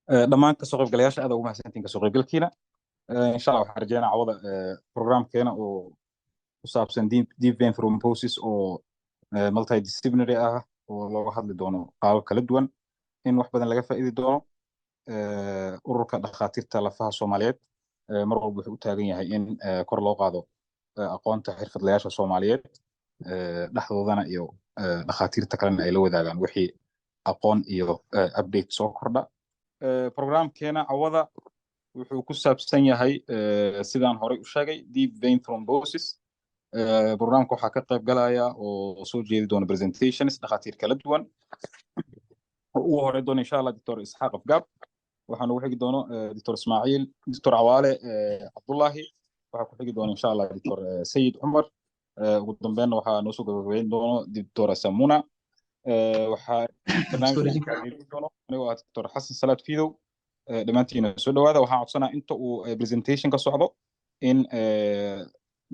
Dhammaan kasoo qaybgalayaasha aad ugu mahadsantiin kasoo qaybgalkiina. Insha Allah waxaan rajeynaa cawada programkeena oo ku saabsan deep vein thrombosis oo multidisciplinary ah oo looga hadli doono qaabab kala duwan in wax badan laga faa'iidi doono. Ururka Dhakhaatiirta Lafaha Soomaaliyeed mar walba wuxuu u taagan yahay in kor loo qaado aqoonta xirfadlayaasha Soomaaliyeed dhexdoodana iyo dhakhaatiirta kalena ay la wadaagaan wixii aqoon iyo update soo kordha. Programkeena cawada wuxuu ku saabsan yahay, sidaan horey u sheegay, deep vein thrombosis. Programka waxaa ka qayb galaya oo soo jeedi doona presentations dhakhaatiir kala duwan oo ugu horey doona, insha Allah, Doctor Isxaaq Afgaab. Waxaa nagu xigi doono Doctor Ismaaciil, Doctor Cawaale Cabdullahi. Waxaa ku xigi doona, insha Allah, Doctor Sayid Cumar. Ugu dambeynna waxaa noo soo gabagabeyn doono Doctor Samuna. Waxaa barnaamijka doono anigoo ah Doctor Xasan Salaad Fiidow. Dhammaantiina soo dhawaada. Waxaan codsanaa inta uu presentation ka socdo in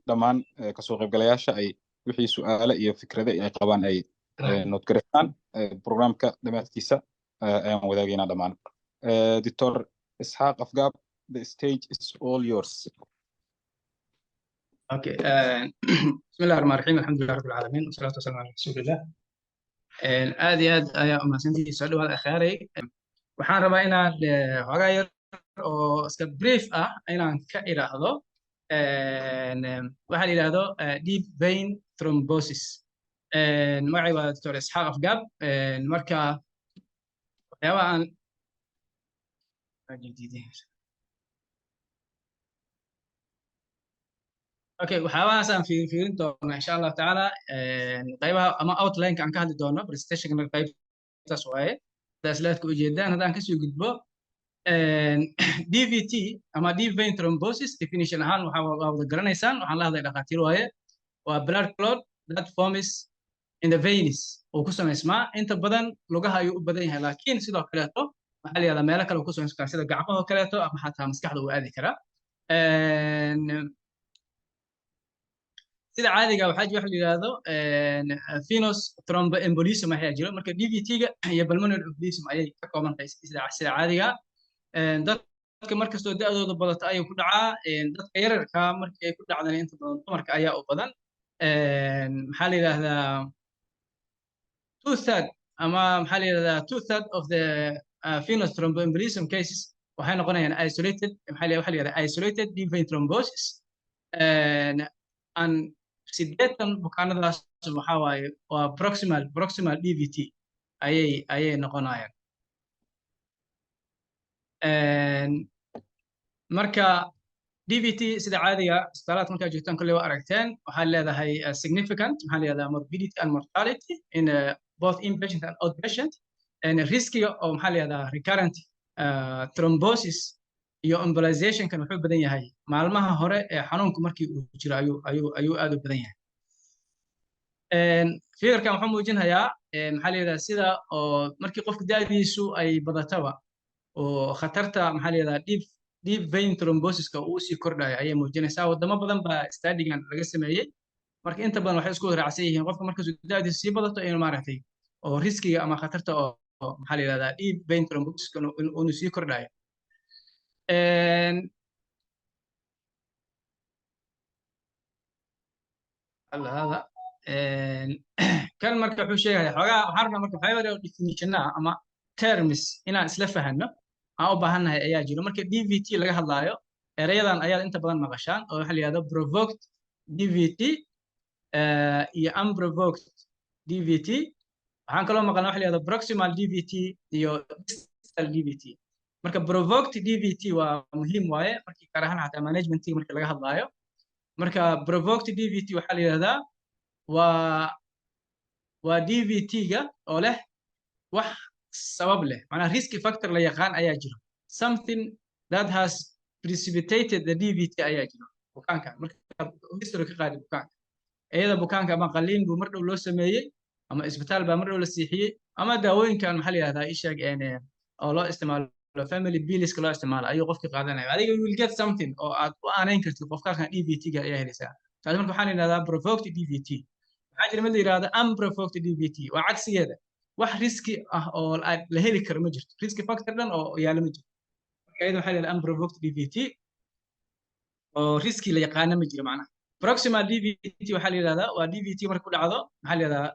dhammaan kasoo qaybgalayaasha ay wixii su'aale iyo fikrade ay qabaan ay note gareystaan. Programka dhammaadkiisa ayaan wadaagaynaa dhammaan. Doctor Isxaaq Afgaab, the stage is all yours. Okay. بسم الله الرحمن الرحيم، الحمد لله رب العالمين، والصلاة والسلام على رسول الله. Aad iyo aad ayaa umahadsantihiin. Soo dhawaada, akhyaaray. Waxaan rabaa inaan xoogaa yar oo iska brief ah inaan ka iraahdo waxaa la yidhaahdo deep vein thrombosis. Magacay waa Doctor Isxaaq Afgaab. Marka waxyaabaha aan okay, waxyaabahaas aan fiirin doona, insha Allahu tacaala, qaybaha ama outline-ka aan ka hadli doono presentationka qaybtaas waaye, sidaas laadka ujeedaan. Haddaan kasoo gudbo DVT ama deep vein thrombosis, definition ahaan waxaa waa wada garanaysaan, waxaan la hadlay dhakhaatiir waaye. Waa blood clot that forms in the veins uu ku samaysmaa. Inta badan lugaha ayuu u badan yahay, laakiin sidoo kaleeto waxaa la yihahdaa meelo kale uu ku samaysmi karaa, sida gacmahoo kaleeto ama xataa maskaxda uu aadi karaa. Sida caadiga waxaa jira wax la yidhaahdo venous thromboembolism ayaa jiro. Marka DVT-ga iyo pulmonary embolism ayay ka kooban tahay sida caadiga. Dadka markastoo da'dooda badato ayuu ku dhacaa. Dadka yararka markii ay ku dhacdana inta badan dumarka ayaa u badan. Maxaa la yidhaahdaa, two third ama maxaa la yidhahdaa, 2/3 of the venous thromboembolism cases waxay noqonayaan isolated, maxaa la waxa la yidhahdaa isolated deep vein thrombosis, and 80 bukaanadaas waxaa waaye waa proximal DVT ayay noqonayaan. Marka DVT sida caadiga isbitaalaadka markaa joogtaan kolley waa aragteen, waxaa leedahay significant, maxaa la yihahdaa, morbidity and mortality in both inpatient and outpatient, and riskiga oo maxaa la yihahdaa recurrent thrombosis iyo embolizationkan wuxuu badan yahay maalmaha hore ee xanuunku markii uu jiro ayuu aad u badan yahay. Figurkan wuxuu muujinayaa, maxaa la yihahdaa, sida oo markii qofka da'diisu ay badataba oo khatarta, maxaa la yihahdaa, deep vein thrombosiska uu sii kordhayo ayay muujinaysaa. Wadamo badan baa studygan laga sameeyey. Marka inta badan waxay isku raacsan yihiin qofka markasuu da'diisu sii badato inuu maaragtay oo riskiga ama khatarta oo maxaa la yihahdaa deep vein thrombosiska inuu sii kordhayo. هذا kan marka wuxuu sheegaya xoogaa. Waxaan rabnaa marka waxyaaba oo definition ah ama terms inaan isla fahanno aan u baahannahay ayaa jiro. Marka DVT laga hadlaayo, erayadan ayaad inta badan maqashaan oo waxaa la yihahdo provoked DVT iyo unprovoked DVT. Waxaan kaloo maqalnaa waxa la yihahdo proximal DVT iyo distal DVT. Marka provoked DVT waa muhiim waaye markii gaar ahaan xataa managementiga marka laga hadlaayo. Marka provoked DVT waxaa la yihahdaa waa DVT-ga oo leh wax sabab leh, macnaha risk factor la yaqaan ayaa jiro, something that has precipitated the DVT ayaa jiro. Bukaanka marka history ka qaadi bukaanka, iyada bukaanka ama qaliin buu mar dhow loo sameeyey ama isbitaal baa mar dhow la siixiyey ama daawooyinkan, maxaa la yihahdaa, isheeg oo loo isticmaalo family pills-ka loo isticmaalo ayuu qofki qaadanaya. Adiga you will get something oo aad u aanayn kartid qofkaaskan DVT-ga ayaa helaysaa. Taas marka waxaa la yidhahdaa provoked DVT. Waxaa jira mid la yidhahdo unprovoked DVT, waa cagsigeeda. Wax risk ah oo la heli karo ma jirto, risk factor dhan oo yaala ma jirto. Marka iyada waxaa la yidhahdaa unprovoked DVT, oo risk la yaqaano ma jiro macnaha. Proximal DVT waxaa la yidhahdaa waa DVT marka ku dhacdo, maxaa la yidhahdaa,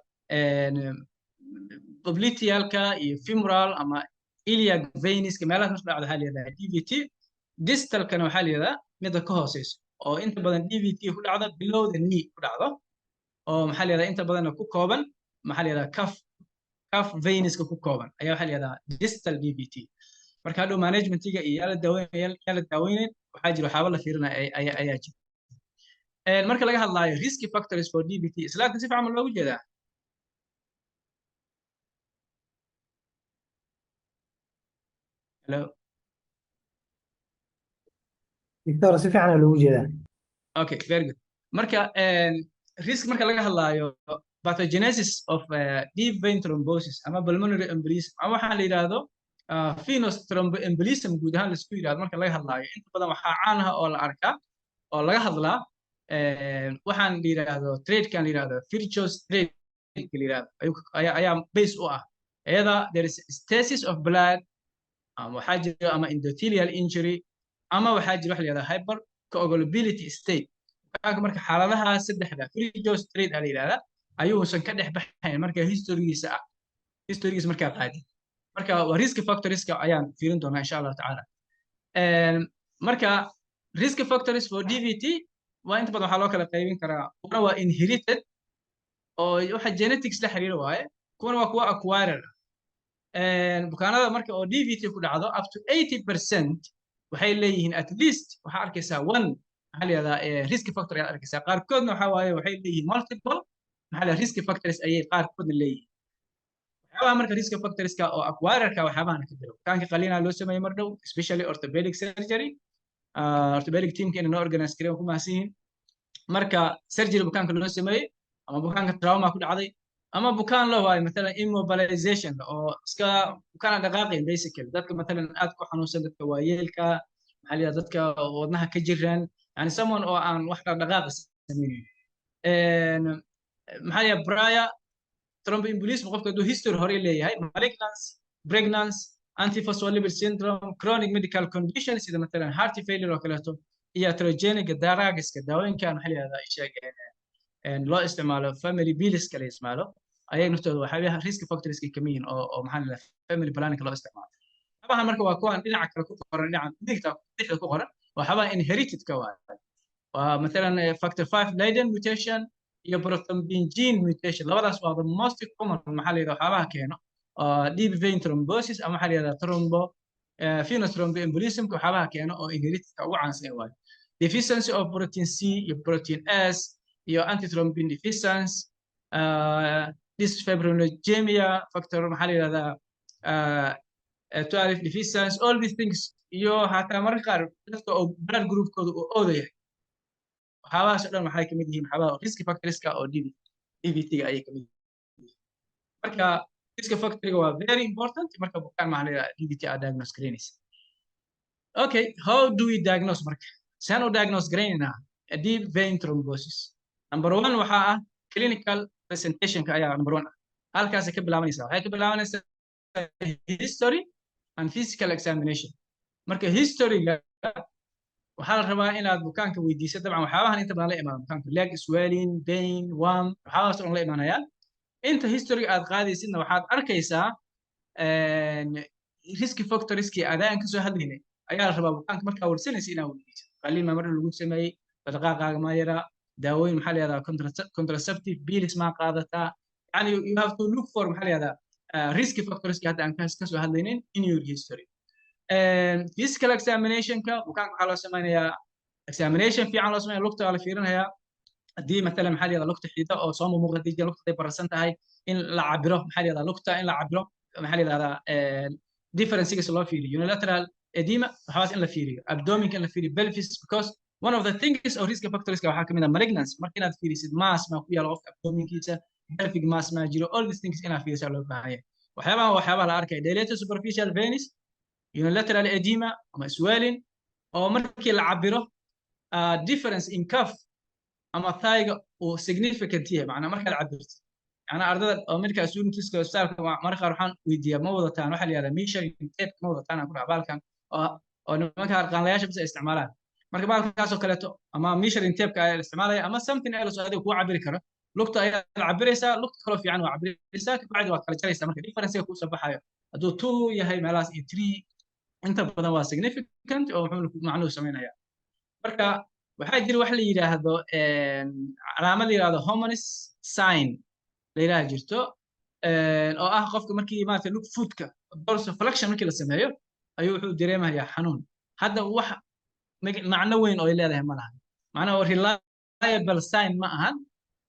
poplitealka iyo femoral ama iliac venuska, meelahaas marka dhacdo waxaa la yidhahdaa DVT. Distalkana waxaa la yidhahdaa midda ka hooseyso, oo inta badan DVT ku dhacdo below the knee ku dhacdo, oo maxaa la yidhahdaa, inta badanna ku kooban, maxaa la yidhahdaa, calf venuska ku kooban ayaa waxaa la yidhahdaa distal DVT. Marka hadhow managementiga iyo yaa la daaweynaya, yaa la daaweynayn, waxaa jira waxyaaba la fiirinaya ayaa jira. Marka laga hadlaayo risk factors for DVT, islaamka si fiican ma loogu jeedaa? Hello? Doctor, si fiican ayaa loogu jeedaa. Okay, very good. Marka risk marka laga hadlaayo pathogenesis of deep vein thrombosis ama pulmonary embolism ama waxaa la yidhaahdo venous thromboembolism guud ahaan laisku yidhahdo, marka laga hadlaayo inta badan waxaa caan ah oo la arkaa oo laga hadlaa waxaan la yidhaahdo triadkan la yidhahdo, Virchow's triad la yidhahdo, ayaa base u ah iyada. There is stasis of blood ama waxaa jira ama endothelial injury ama waxaa jira waxa la yidhahdo hypercoagulability state. Bukaanka marka xaaladaha saddexda Virchow's triad la yidhahdaa ayuusan ka dhex baxayn marka historygiisa ah, historygiisa markaa qaadid. Marka waa risk factorska ayaan fiirin doonaa insha Allahu tacaala. Marka risk factors for DVT waa inta badan waxaa loo kala qaybin karaa: kuwana waa inherited oo waxa genetics la xiriira waaye, kuwana waa kuwa acquired ah. Bukaanada marka oo DVT ku dhacdo, up to 80% waxay leeyihiin at least, waxaa arkaysaa, one, maxaa la yidhahdaa, risk factor ayaad arkaysaa. Qaarkoodna waxaa waaye waxay leeyihiin multiple, maxaa la yidhahdaa, risk factors ayay qaarkoodna leeyihiin. Waxyaabaha marka risk factorska oo acquiredka waxyaabahan ka jiro: bukaanka qaliinaa loo sameeyey mar dhow, especially orthopedic surgery. Orthopedic teamka inay noo organize gareyn ku mahadsan yihiin. Marka surgery bukaanka loo sameeyey, ama bukaanka trauma ku dhacday, ama bukaan loo waayo mathalan immobilization oo iska bukaan aan dhaqaaqayn, basically dadka mathalan aad ku xanuunsan, dadka waayeelka, maxaa la yidhahdaa, dadka wadnaha ka jiran, yani someone oo aan wax dhaqdhaqaaqa sameynin. Maxaa la yidhahdaa, prior thromboembolism qofka hadduu history hore leeyahay, malignancy, pregnancy, antiphospholipid syndrome, chronic medical condition sida mathalan heart failure oo kaleeto, iyo iatrogenic drugska, daawooyinkan, maxaa la yidhahdaa, isheeg loo isticmaalo family pills la isticmaalo, ayay naftooda waxyaabaha risk factors ka mid yihiin oo maxaa la yidhahdaa, family planning loo isticmaalo. Waxyaabaha marka waa kuwan dhinaca kale ku qoran, dhinaca midigta bidixda ku qoran, waxyaabaha inherited-ka waaye. Waa mathalan factor 5 Leiden mutation iyo prothrombin gene mutation. Labadaas waa the most common, maxaa la yidhahdaa, waxyaabaha keeno deep vein thrombosis ama maxaa la yidhahdaa, thrombo venous thromboembolism. Waxyaabaha keeno oo inherited-ka ugu caansan waaye deficiency of protein C iyo protein S iyo antithrombin deficiency, dysfibrinogenemia, factor, maxaa la yidhahdaa, 12 deficiency, all these things, iyo hataa mararka qaar dadka oo blood groupkooda uu O-da yahay. Waxyaabahaas oo dhan waxay kamid yihiin waxyaabaha risk factorska oo DVT-ga ayay kamid yihiin. Marka risk factorga waa very important marka bukaan, maxaa la yidhahdaa, DVT aad diagnose garaynaysa. Okay, how do we diagnose? Marka saan u diagnose garaynaynaa a deep vein thrombosis? Number one waxaa ah clinical presentationka ayaa number one ah. Halkaasay ka bilaabanaysaa, waxay ka bilaabanaysaa history and physical examination. Marka historyga waxaa la rabaa inaad bukaanka weydiiso. Dabcan waxyaabahan inta badan la imaado bukaanka: leg swelling, pain, warm, waxyaabahaas oo dhan la imaanayaan. Inta historyga aad qaadaysidna waxaad arkaysaa risk factorskii adaan kasoo hadlaynay ayaa la rabaa bukaanka markaa warsanaysa inaad weydiiso: qaliin maa mar lagu sameeyey? Dhaqaaqaaga ma yaraa? Daawooyin, maxaa la yihahdaa, contraceptive pills maa qaadataa? Yani you have to look for, maxaa la yihahdaa, risk factorski hadda aan kasoo hadlaynin in your history. Physical examinationka bukaanka waxaa loo sameynayaa examination fiican loo sameynaya. Lugta waa la fiirinayaa, haddii mathalan, maxaa la yihahdaa, lugta xidida oo soo muuqda, haddii lugta ay bararsan tahay, in la cabiro, maxaa la yihahdaa, lugta in la cabiro, maxaa la yihahdaa, differencegiisa loo fiiriyo, unilateral edema, waxaas in la fiiriyo, abdominka in la fiiriyo, pelvis, because one of the things oo risk factors waxaa kamid ah malignancy. Marka inaad fiirisid mass maa ku yaalo qofka abdominkiisa, pelvic mass maa jiro, all these things inaad fiirisaa loo baahan yahay. Waxyaabahan waa waxyaabaha la arkaya: dilated superficial veins, unilateral edema ama swelling oo markii la cabiro difference in calf ama thigh uu significant yahay, macnaa markaad cabirto Yani ardada oo medical studentska isbitaalka mararka qaar waxaan weydiiyaa, ma wadataan waxa la yihahdaa measuring tape? Ma wadataan? Aan ku dhaha baalkan oo nimanka harqaanlayaasha bas ay isticmaalaan. Marka baalkaasoo kaleeto ama measuring tape ayaa la isticmaalaya ama something else oo adiga kuu cabiri karo. Lugta ayaad cabiraysaa, lugta kaloo fiican waa cabiraysaa, kabacdi waa kala jaraysaa. Marka differencega kuu soo baxayo hadduu 2 yahay meelahaas iyo 3, inta badan waa significant oo muxuu macnuhu samaynaya. Marka waxaa jira wax la yidhaahdo, calaamad la yidhaahdo Homans sign la yidhaah jirto, oo ah qofka markii maarata lug footka dorsiflexion markii la sameeyo ayuu wuxuu dareemayaa xanuun. Hadda wax macno weyn oo ay leedahay ma lahan, macnaha reliable sign ma ahan.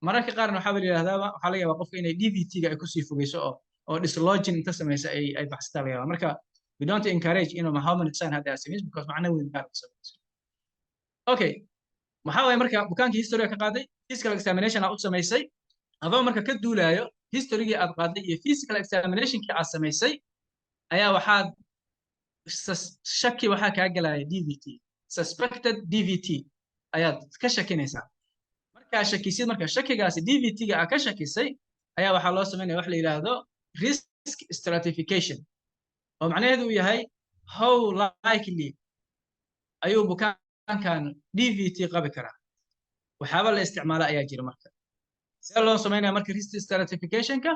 Mararka qaarna waxaa la yidhahdaa, waxaa laga yaabaa qofka inay DVT-ga ay kusii fogeyso oo dislodging inta samaysa ay baxsataa laga yaabaa. Marka we don't encourage inuu Homans sign hadda aad samayso, because macno weyn gaar u samayso. Okay, maxaa waaye marka bukaankii history ka qaaday, physical examination aad u samaysay, adoo marka ka duulaayo historygii aad qaaday iyo physical examinationkii aad samaysay, ayaa waxaad shaki waxaa kaa gelaya DVT, suspected DVT ayaad ka shakinaysaa. Markaa shakisid, marka shakigaasi DVT-ga aad ka shakisay ayaa waxaa loo samaynaya wax la yidhaahdo risk stratification, oo macnaheedu uu yahay how likely ayuu bukaankan DVT qabi karaa. Waxyaaba la isticmaala ayaa jira. Marka see loo samaynaya marka risk stratificationka?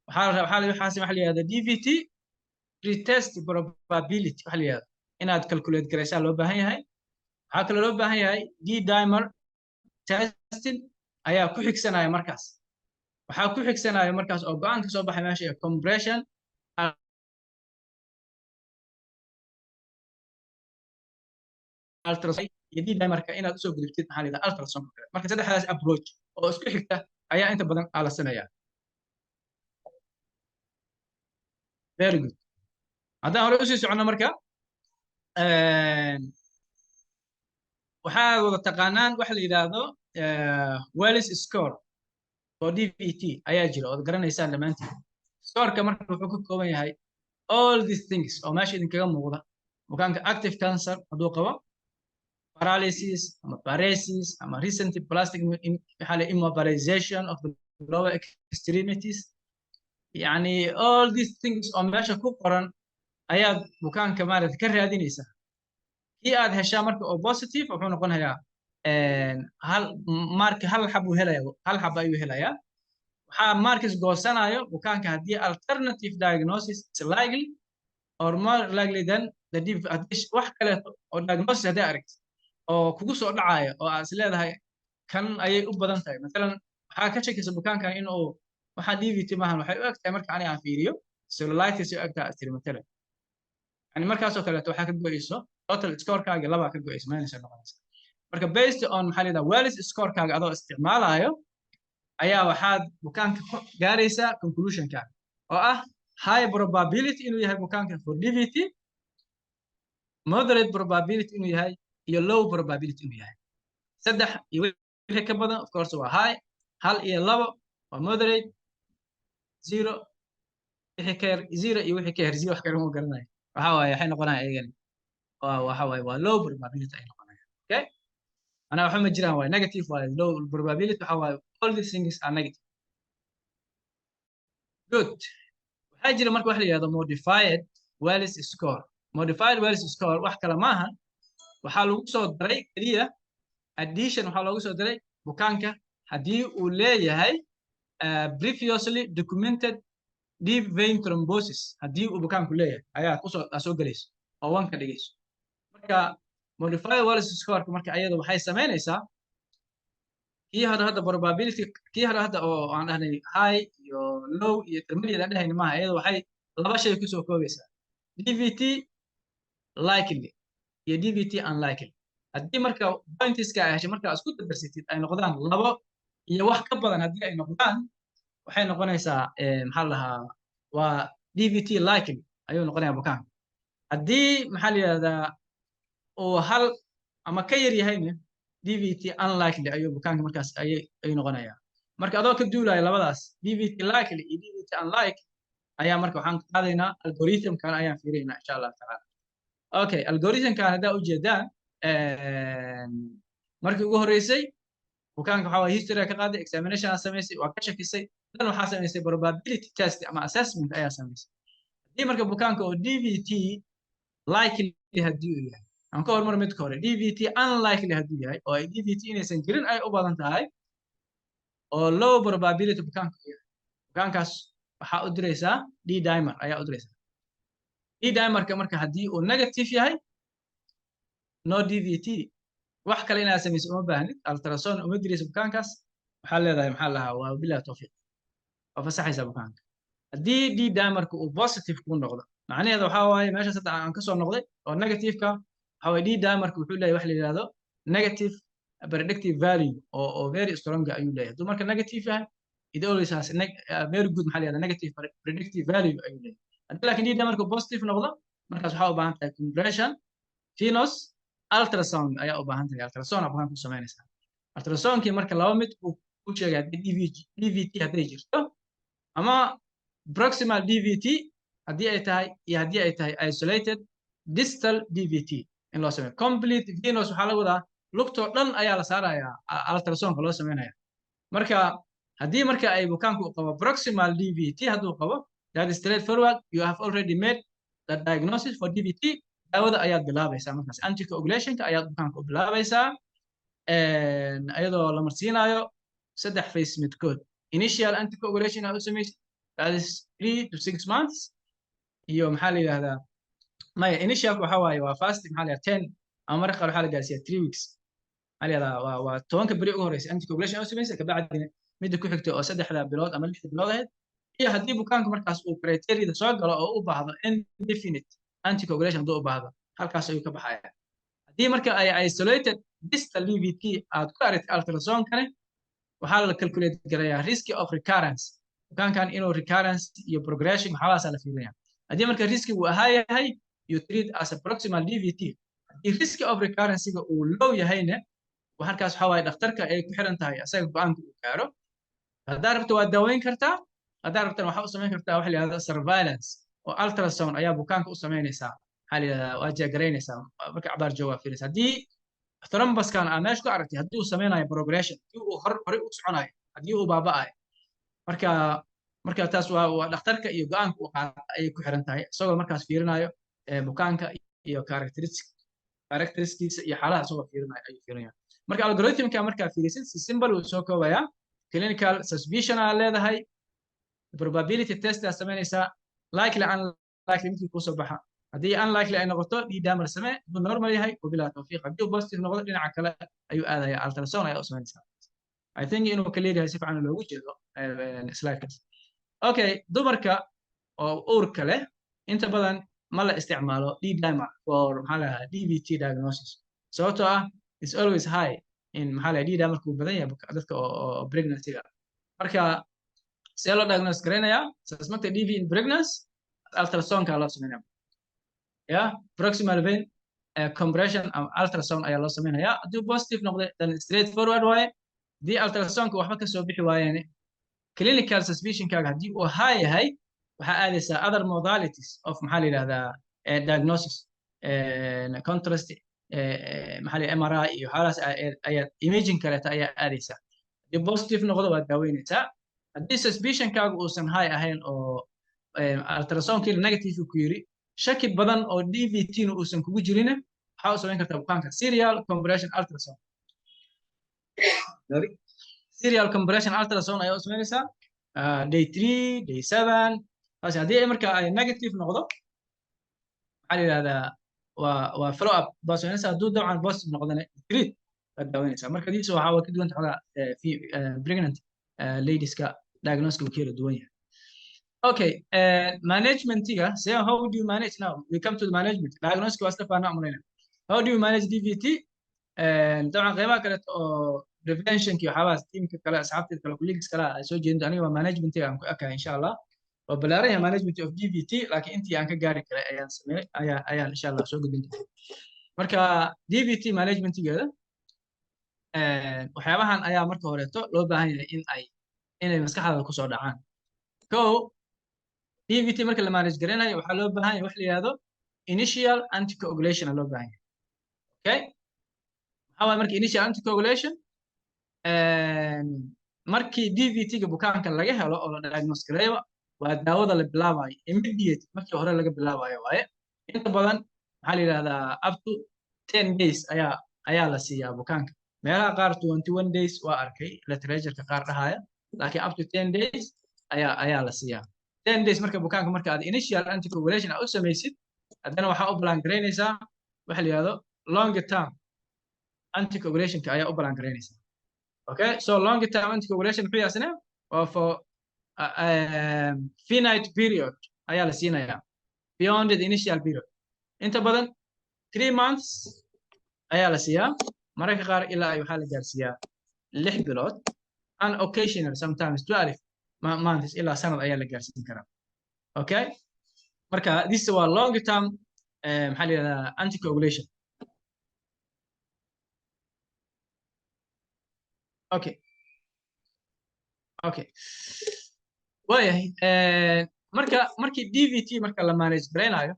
Waxaa waxaas waxa la yihahda DVT pretest probability waxa la yihahda inaad calculate garaysaa loo baahan yahay. Waxaa kaloo loo baahan yahay D dimer testing ayaa ku xigsanaya. Markaas waxaa ku xigsanaya markaas oo go'aan ka soo baxay meesha ee compression ultrasound iyo D dimerka inaad usoo gudubtid, maxaa la yidhahdaa, ultrasound. Marka saddexdaas approach oo isku xigta ayaa inta badan aa la sameeyaa. Very good. Haddaan hore usii soconno, marka waxaad wada taqaanaan waxa la yidhaahdo Wells score oo DVT ayaa jira ood garanaysaan dhammaantiin. Scoreka marka wuxuu ka kooban yahay all these things oo meesha idinkaga muuqda: bukaanka active cancer hadduu qabo, paralysis ama paresis ama recent plastic maxaa la immobilization of the lower extremities, yani all these things oo meesha ku qoran ayaad bukaanka maaragtay ka raadinaysaa. Kii aad heshaa marka oo positive wuxuu noqonayaa hal mark, hal xab uu helaya, hal xab ayuu helayaa. Waxaa marks goosanayo bukaanka haddii alternative diagnosis is likely or more likely than the deep. Haddii wax kaleeto oo diagnosis haddii aragti oo kugu soo dhacaya oo aad is leedahay kan ayay u badan tahay, masalan waxaa ka shakisa bukaankan inuu waxaa DVT maahan, waxay u eg tahay marka ani aan fiiriyo cellulitis u eg tahay astiri matalan, yani markaasoo kaleeto waxaa ka go'ayso total scorekaaga labaa ka go'ayso, minus ay noqonaysa. Marka based on maxaa la yidhahdaa Wells scorekaaga adoo isticmaalayo ayaa waxaad bukaanka ku gaaraysaa conclusionkaaga oo ah high probability inuu yahay bukaanka for DVT, moderate probability inuu yahay iyo low probability inuu yahay. Saddex iyo wixii ka badan of course waa high, hal iyo labo waa moderate, 0 wixii ka yar, 0 iyo wixii ka yar 0, wax kale ma garanayo, waxa waaye waxay noqonayaan iyagani waa waxa waaye waa low probability ay noqonayaan. Okay, anaa waxa ma jiraan, waa negative, waa low probability, waxa waaye all these things are negative. Good. Waxaa jira marka wax la yihahdo modified Wells score. Modified Wells score wax kale maaha, waxaa lagu soo daray keliya addition, waxaa loogu soo daray bukaanka haddii uu leeyahay previously documented deep vein thrombosis, haddii uu bukaanku leeyahay ayaa kusoo aa soo gelayso oo one ka dhigayso. Marka modified Wells score marka ayada waxay samaynaysaa kii hore hadda probability, kii hore hadda oo aan dhahnay high iyo low iyo intermediate aan dhahayna maaha. Iyada waxay laba shay kusoo koobaysaa: DVT likely iyo DVT unlikely. Haddii marka pointska ay heshay markaa isku dardarsatid ay noqdaan labo iyo wax ka badan, haddii ay noqdaan, waxay noqonaysaa maxaa la dhahaa, waa DVT likely ayuu noqonayaa bukaanka. Haddii maxaa la yidhahdaa uu hal ama ka yar yahayna, DVT unlikely ayuu bukaanka markaas ayuu noqonayaa. Marka adoo ka duulaya labadaas, DVT likely iyo DVT unlikely, ayaa marka waxaan qaadaynaa algorithmkan ayaan fiirinaynaa insha Allah tacaala. Okay, algorithmkan haddaa ujeedaan, markii ugu horreysay bukaanka Bukaanka waxaa waaye history ka qaaday, examination aa samaysay, waa ka shakisay, dan waxaa samaysay probability test ama assessment ayaa samaysay. Haddii marka bukaanka oo DVT likely haddii uu yahay, aan ka hormar midka hore, DVT unlikely hadduu yahay oo ay DVT inaysan jirin ay u badan tahay oo low probability bukaanka uu yahay, bukaankaas waxaa u diraysaa D dimer ayaa u diraysaa. D dimerka marka haddii uu negative yahay, no DVT, wax kale inaad samayso uma baahnid, ultrasound uma diraysa bukaankaas. Waxaa leedahay, maxaa lahaa, waa billahi tawfiiq, waa fasaxaysaa bukaanka. Haddii D dimerka uu positive kuu noqdo, macnaheeda waxaa waaye meeshaas hadda aan kasoo noqday oo negativeka waxaa waaye D dimerka wuxuu leeyahay wax la yidhahdo negative predictive value oo very strong ayuu leeyahay. Hadduu marka negative yahay, it always has very good, maxaa la yidhahdaa, negative predictive value ayuu leeyahay. Haddii laakiin D dimerka positive noqdo, markaas waxaa u baahan tahay compression venous ultrasound ayaa u baahan tahay. Ultrasound aa bukaanka ku samaynaysaa. Ultrasoundkii marka laba mid uu ku sheegay: haddii DVT hadday jirto ama proximal DVT haddii ay tahay iyo haddii ay tahay isolated distal DVT in loo sameeyo. Complete venous waxaa laga wadaa lugtoo dhan ayaa la saarayaa ultrasoundka loo sameynaya. Marka haddii marka ay bukaanku uu qabo proximal DVT hadduu qabo, that is straight forward, you have already made the diagnosis for DVT. Daawada ayaad bilaabaysaa markaas, anticoagulationka ayaad bukaanka u bilaabaysaa, iyadoo la marsiinayo saddex phase midkood: initial anticoagulation aad u samaysid, that is 3 to 6 months, iyo maxaa la yidhahdaa, maya, initialka waxaa waaye waa first, maxaa la yidhahdaa, 10 ama marka qaar waxaa la gaarsiiyaa 3 weeks, maxaa la yidhahdaa, waa 10-ka beri ugu horeysa anticoagulation aad u samaysid, kabacdina midda ku xigta oo 3-da bilood ama 6-da bilood ahayd. Iyo haddii bukaanku markaas uu criteria soo galo oo u baahdo indefinite anticoagulation hadduu u baahdo, halkaas ayuu ka baxaya. Haddii marka ay isolated distal DVT aad ku aragtid ultrasound-kane, waxaa la calculate garayaa risk of recurrence, bukaankan inuu recurrence iyo progression waxyaabahaasa la fiirinaya. Haddii marka riskigu ahaa yahay, you treat as a proximal DVT. Haddii risk of recurrence-ga uu low yahayna, halkaas waxaa waaye dhakhtarka ay ku xiran tahay, asaga go'aanka uu gaaro. Haddaa rabto waa daaweyn kartaa, haddaa rabtana waxaa u samayn kartaa waxa la yidhahdo surveillance oo ultrasound ayaa bukaanka u samaynaysaa, maxaa la yidhahdaa, waa jeegaraynaysaa marka cabaar joogaa fiiraysa. Haddii thrombuskan aa meesha ku aragtay haddii uu sameynayo progression, haddii uu horey u soconayo, haddii uu baaba'ayo, marka taas waa dhakhtarka iyo go'aanka uu qaata ayay ku xiran tahay, isagoo markaas fiirinayo bukaanka iyo characteristics iyo xaaladaha isagoo fiirinayo ayuu fiirinaya. Marka algorithmka markaa fiirisid, si simple uu soo koobayaa: clinical suspicion aa leedahay, probability test aa samaynaysaa, likely, unlikely midkii kusoo baxa. Haddii unlikely ay noqoto, D dimer samee. Hadduu normal yahay, wabillahi tawfiiq. Haddii uu positive noqdo, dhinaca kale ayuu aadaya, ultrasound ayaa u samaynaysaa. I think inuu clear yahay, si fiican loogu jeedo slidekaas. Okay, dumarka oo uurka leh inta badan ma la isticmaalo D dimer for, maxaa la dhahaa, DVT diagnosis, sababtoo ah is always high in, maxaa la D dimerka uu badan yahay dadka oo pregnancy-ga. Marka see loo diagnose garaynayaa suspected DV in pregnancy? Ultrasoundka loo sameynaya ya proximal vein compression ama ultrasound ayaa loo sameynaya. Haddii positive noqday, then straight forward waaye. Haddii ultrasoundka waxba kasoo bixi waayeen, clinical suspicionkaaga haddii uu high yahay, waxaa aadaysaa other modalities of, maxaa la yidhahdaa, diagnosis, contrast, maxaa la MRI iyo waxyaalahaas ayaa, imaging kaleeta ayaa aadaysaa. Haddii positive noqdo, waad daaweynaysaa. Haddii suspicionkaaga uusan high ahayn oo ultrasoundkiina negative ku yiri, shaki badan oo DVT na uusan kugu jirin, waxaa u samayn kartaa bukaanka serial compression ultrasound. Sorry. Serial compression ultrasound ayaa u samaynaysaa day 3, day 7. Taasi haddii ay marka ay negative noqdo, maxaa la yidhahdaa, waa follow up baa samaynaysaa. Hadduu dabcan positive noqdana, treat, waad daaweynaysaa. Marka diisa waxaa waa ka duwan xogaa pregnant ladieska, diagnosis uu kala duwan yahay. Okay, managementiga, so how do you manage? Now we come to the management. Diagnosis waa isla fahnaa umaleynaa. How do you manage DVT? طبعا qeybaha kale oo preventionki waxyaabahaas teamka kale, asxaabteed kale, colleagues kale ay soo jeedin. Aniga waa managementiga aan ku ekahay insha Allah. Waa ballaaran yahay management of DVT, laakiin intii aan ka gaari karay ayaan sameeyay, ayaan insha Allah soo gudbin doonaa. Marka DVT managementigeeda waxyaabahan ayaa marka horeeto loo baahan yahay in ay inay maskaxdaada kusoo dhacaan. Ko, DVT marka la manage garanayo, waxaa loo baahan yahay wax la yidhahdo initial anticoagulation aa loo baahan yahay. Okay, maxaa waaye marka initial anticoagulation? Markii DVT-ga bukaanka laga helo oo la diagnose gareeyo, waa daawada la bilaabayo immediate, markii hore laga bilaabayo waaye. Inta badan maxaa la yidhahdaa, up to 10 days ayaa la siiyaa bukaanka. Meelaha qaar 21 days waa arkay literatureka qaar dhahaya, laakiin up to 10 days ayaa la siiyaa. 10 days marka bukaanka marka aad initial anticoagulation aad u samaysid, haddana waxaa u plan garaynaysaa waxa la yidhahdo long term anticoagulationka ayaa u plan garaynaysaa. Okay, so long term anticoagulation muxuu yahay? Asna waa for finite period ayaa la siinayaa beyond the initial period. Inta badan 3 months ayaa la siiyaa, mararka qaar ilaa ay waxaa la gaarsiiyaa 6 bilood, and occasional sometimes 12 months, ilaa sanad ayaa la gaarsiin karaa. Okay, marka this waa long term maxaa la yidhahdaa, anticoagulation. Okay, waayahay. Marka markii DVT marka la manage garaynayo,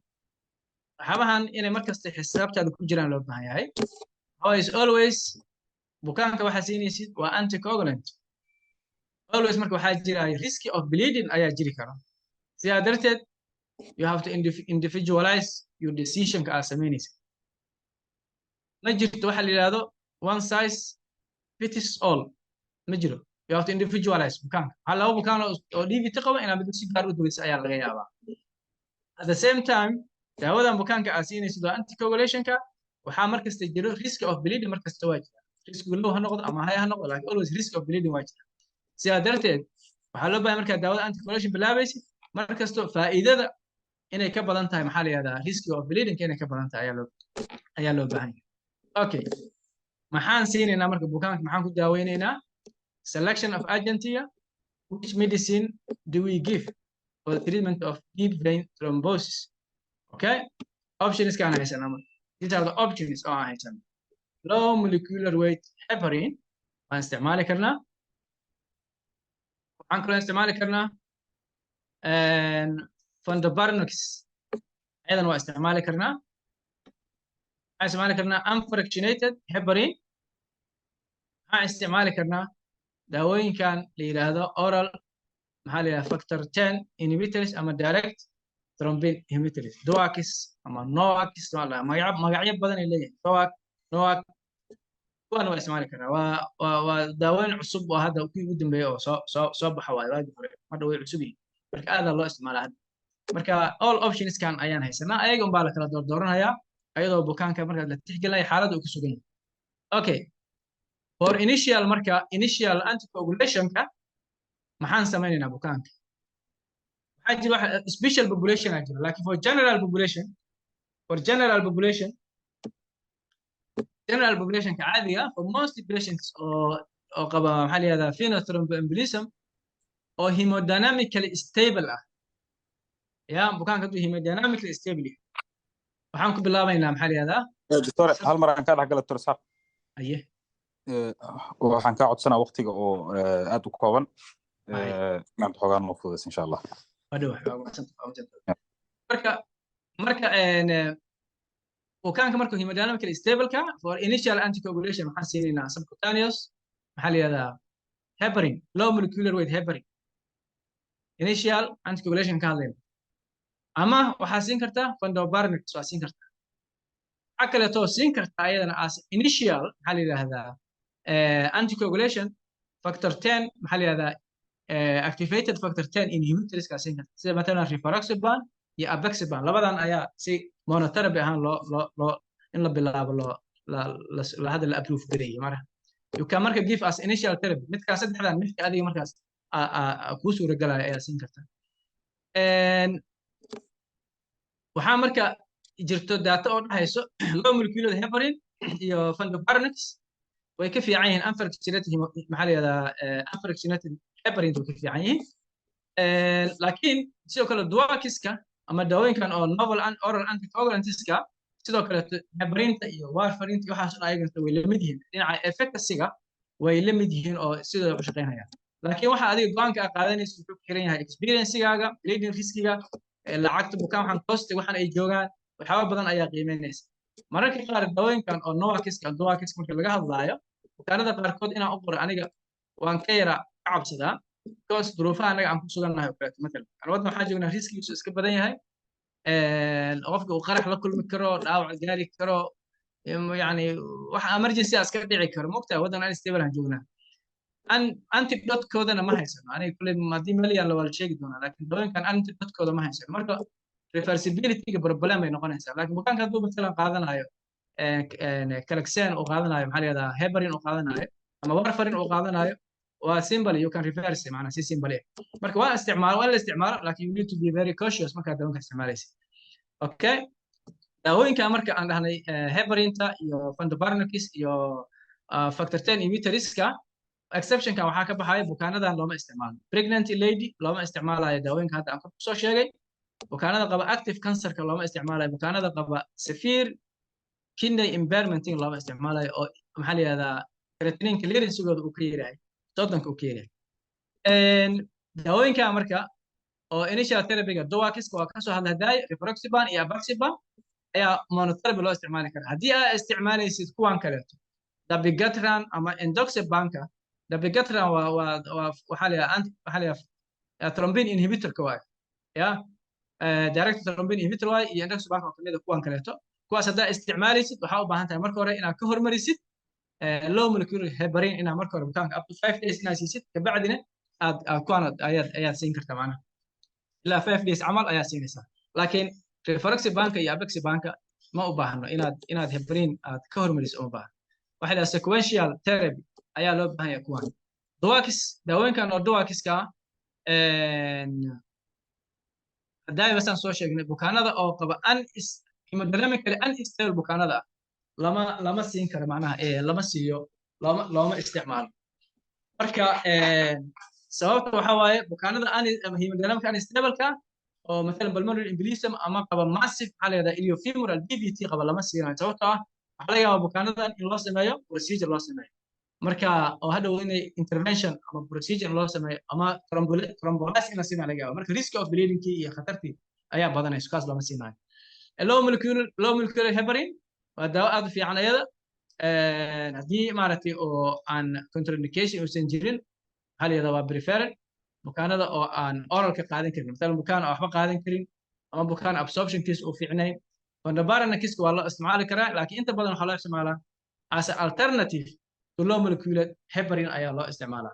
waxyaabahan inay markasta xisaabtaada ku jiraan loo baahan yahay. Always, always bukaanka waxaa siinaysid waa anticoagulant always. Marka waxaa jiraya risk of bleeding ayaa jiri kara. Sidaa darteed you have to individualize your decisionka aad samaynaysid. Ma jirto waxa la yidhahdo one size fits all, ma jiro. You have to individualize bukaanka. Waxaa laba bukaan oo DVT qaba inaad mid si gaar u daweysa ayaa laga yaabaa. At the same time, daawadan bukaanka aad siinaysid waa anticoagulationka. Waxaa markasta jiro risk of bleeding, markasta waa jira. Riskigu low ha noqdo ama high ha noqdo, laakiin always risk of bleeding waa jira. Sidaa darteed waxaa loo baahay markaad daawada anticoagulation bilaabaysid, markasto faa'iidada inay ka badan tahay, maxaa la yihahdaa, risk of bleeding inay ka badan tahay ayaa loo baahan yahay. Okay, maxaan siinaynaa marka bukaanka? Maxaan ku daaweynaynaa? Selection of agentiga. Which medicine do we give for the treatment of deep vein thrombosis? Okay, options kaan haysanaa marka. These are the options oo aan haysano. Low molecular weight heparin waan isticmaali karnaa. Waxaan kaloo isticmaali karnaa fondaparinux, ayadan waa isticmaali karnaa. Waxaan isticmaali karnaa unfractionated heparin. Waxaan isticmaali karnaa daawooyinkan la yidhaahdo oral, maxaa la yidhahda, factor 10 inhibitors ama direct thrombin inhibitors, DOACs ama NOACs, waa la magacyo badan ay leeyihiin, DOAC, NOAC, kuwan waa isticmaali karnaa. Waa daawooyin cusub oo hadda kuwii ugu dambeeyay oo soo baxa waaye. Waagii hore hadda way cusub yihiin, marka aadaa loo isticmaalaa hadda. Marka all optionskan ayaan haysanaa, ayaga unbaa la kala doordooranhayaa ayadoo bukaanka marka la tixgelinaya xaaladda uu ku sugan yahay. Okay, for initial, marka initial anticoagulationka maxaan samaynaynaa bukaanka? Waxaa jira waxa special population aa jira, laakiin for general population, general populationka caadiga, for most patients oo qaba, maxaa la yihahdaa, venous thromboembolism oo hemodynamically stable ah, ya bukaanka hadduu hemodynamically stable yahay, waxaan ku bilaabaynaa, maxaa la yihahdaa. Doctor, hal mar aan kaa dhex gala, doctor Isxaaq. Aye. Waxaan kaa codsanaa waqtiga oo aad u kooban Hay. Inaad xoogaa noo fududayso, insha Allah. Waa dhow, waa mahadsantahay, waa mahadsantahay. Marka bukaanka markuu hemodynamically stable-ka, for initial anticoagulation waxaan siinaynaa subcutaneous, maxaa la yihahdaa, heparin, low molecular weight heparin, initial anticoagulation ka hadlayna. Ama waxaa siin kartaa fondaparinux, waa siin kartaa. Waxaa kaleetoo siin kartaa ayadana as initial, maxaa la yidhahdaa, anticoagulation, factor 10, maxaa la yidhahdaa, activated factor 10 inhibitors kaa siin kartaa, sida matalan rivaroxaban iyo apixaban. Labadan ayaa si monotherapy ahaan loo in la bilaabo loo la la la hadda la approve gareeyay. Marka you can marka give as initial therapy midkaa saddexdan, midka adiga markaas kuu suuragalaya ayaa siin kartaa. Waxaa marka jirto data oo dhahayso low molecular heparin iyo fondaparinux way ka fiican yihiin unfractionated maxaa la yihahdaa, unfractionated heparin way ka fiican yihiin. Laakiin sidoo kale DOACska ama daawooyinkan oo novel oral anticoagulantska, sidoo kale heparinta iyo warfarinta iyo waxaas dhan ayagana way la mid yihiin dhinaca efficacy-ga, way la mid yihiin oo sidooda u shaqeynayaan. Laakiin waxa adiga go'aanka aad qaadanayso wuxuu ku xiran yahay experience-gaaga, bleeding riskiga, lacagta bukaan, waxaan cost, waxaan ay joogaan, waxyaaba badan ayaa qiimeynaysa. Mararka qaar daawooyinkan oo NOACska, DOACska marka laga hadlaayo, Bukaanada qaarkood inaan u qoro aniga waan ka yara ka cabsadaa, because duruufaha anaga aan ku sugannahay oo kaleeto. Matalan, yani waddan waxaan joognaa riskigiisu iska badan yahay, qofka uu qarax la kulmi karo, dhaawac gaari karo, yani wax emergency iska dhici karo. Mogtahay, waddan unstable aan joognaa. Antidote-koodana ma haysano. Aniga kulley haddii meel yaalla waa la sheegi doonaa, laakiin dawooyinkan antidote-kooda ma haysano. Marka reversibility-ga problem ay noqonaysaa. Laakiin bukaanka hadduu matalan qaadanayo Clexane uu qaadanayo, maxaa la yihahdaa, heparin uu qaadanayo ama warfarin uu qaadanayo, waa simple, you can reverse, macnaa si simple. Marka waa isticmaalo, waa la isticmaalo, laakiin you need to be very cautious markaad dawanka isticmaalaysid. Okay, daawooyinka marka aan dhahnay, heparinta iyo fondaparinux iyo factor 10 inhibitorska, exceptionkan waxaa ka baxaya bukaanadan looma isticmaalo. Pregnant lady looma isticmaalayo daawooyinka hadda aan kusoo sheegay. Bukaanada qaba active cancerka looma isticmaalayo. Bukaanada qaba severe kidney impairment looma isticmaalayo, oo maxaa la yihahdaa, creatinine clearance-gooda uu ka yaryahay 30-ka uu ka yaryahay. Daawooyinka marka oo initial therapy-ga, DOACs-ka waa kasoo hadla daay, rivaroxaban iyo apixaban ayaa monotherapy loo isticmaali karaa. Haddii aad isticmaalaysid kuwan kaleeto, dabigatran ama edoxabanka, dabigatran waa waxaa la yidhaha waxaa la yidhaha thrombin inhibitorka waaye, ya direct thrombin inhibitor waaye, iyo edoxabanka oo kamid a kuwan kaleeto. Kuwaas haddaa isticmaalaysid, waxaa u baahan tahay marka hore inaad ka hormarisid low molecular heparin, inaad marka hore bukaanka up to 5 days inaad siisid, kabacdina aad kuwan ayaad siin kartaa. Macnaha ilaa 5 days camal ayaa siinaysaa. Laakiin rivaroxabanka iyo apixabanka ma u baahno inaad heparin aad ka hormariso, uma baahno. Waxaa la sequential therapy ayaa loo baahan yahay kuwan. DOACs, daawooyinkan oo DOACs-ka ah, haddaa basaan soo sheegnay, bukaanada oo qaba hemodynamically unstable bukaanada ah lama siin karo, macnaha lama siiyo, looma isticmaalo. Marka sababta waxaa waaye bukaanada hemodynamic unstable-ka oo mathalan pulmonary embolism ama qaba massive, maxaa la yihahdaa, iliofemoral DVT qaba lama siinayo, sababtoo ah waxaa laga yaabaa bukaanadan in loo sameeyo procedure loo sameeyo, marka oo hadhow inay intervention ama procedure loo sameeyo ama thrombolysis in la siinayo laga yaaba. Marka risk of bleedingkii iyo khatartii ayaa badanayso, kaas lama siinayo. Low molecular heparin waa daawo aad u fiican ayada, haddii maaragtay oo aan contraindication uusan jirin. Maxaa la yihahdaa, waa preferred bukaanada oo aan oralka qaadan karin, masalan bukaan oo waxba qaadan karin ama bukaan absorptionkiisa uu fiicnayn. Fondaparinux waa loo isticmaali karaa, laakiin inta badan waxaa loo isticmaalaa as an alternative to low molecular heparin ayaa loo isticmaalaa.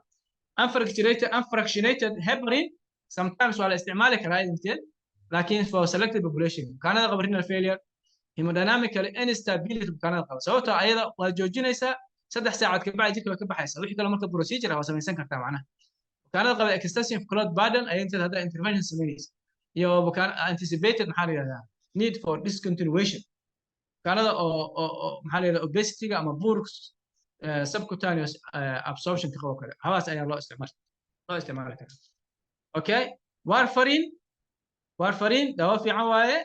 Unfractionated heparin sometimes waa la isticmaali karaa idinteed, laakiin for selected population, bukaanada qaba renal failure, hemodynamically instability bukaanada qaba, sababtoo ayada waa joojinaysaa 3 saacad kabacdi jirka way ka baxaysaa. Wixii kale marka procedure waa samaysan kartaa. Macnaha bukaanada qaba extensive clot burden ayaa inteed haddaa intervention samaynaysa, iyo bukaan anticipated, maxaa la yihahdaa, need for discontinuation, bukaanada oo maxaa la yihahdaa, obesity-ga ama poor subcutaneous absorption ka qabo kale, waxaas ayaa loo isticmaali karaa. Okay, warfarin daawo fiican waaye,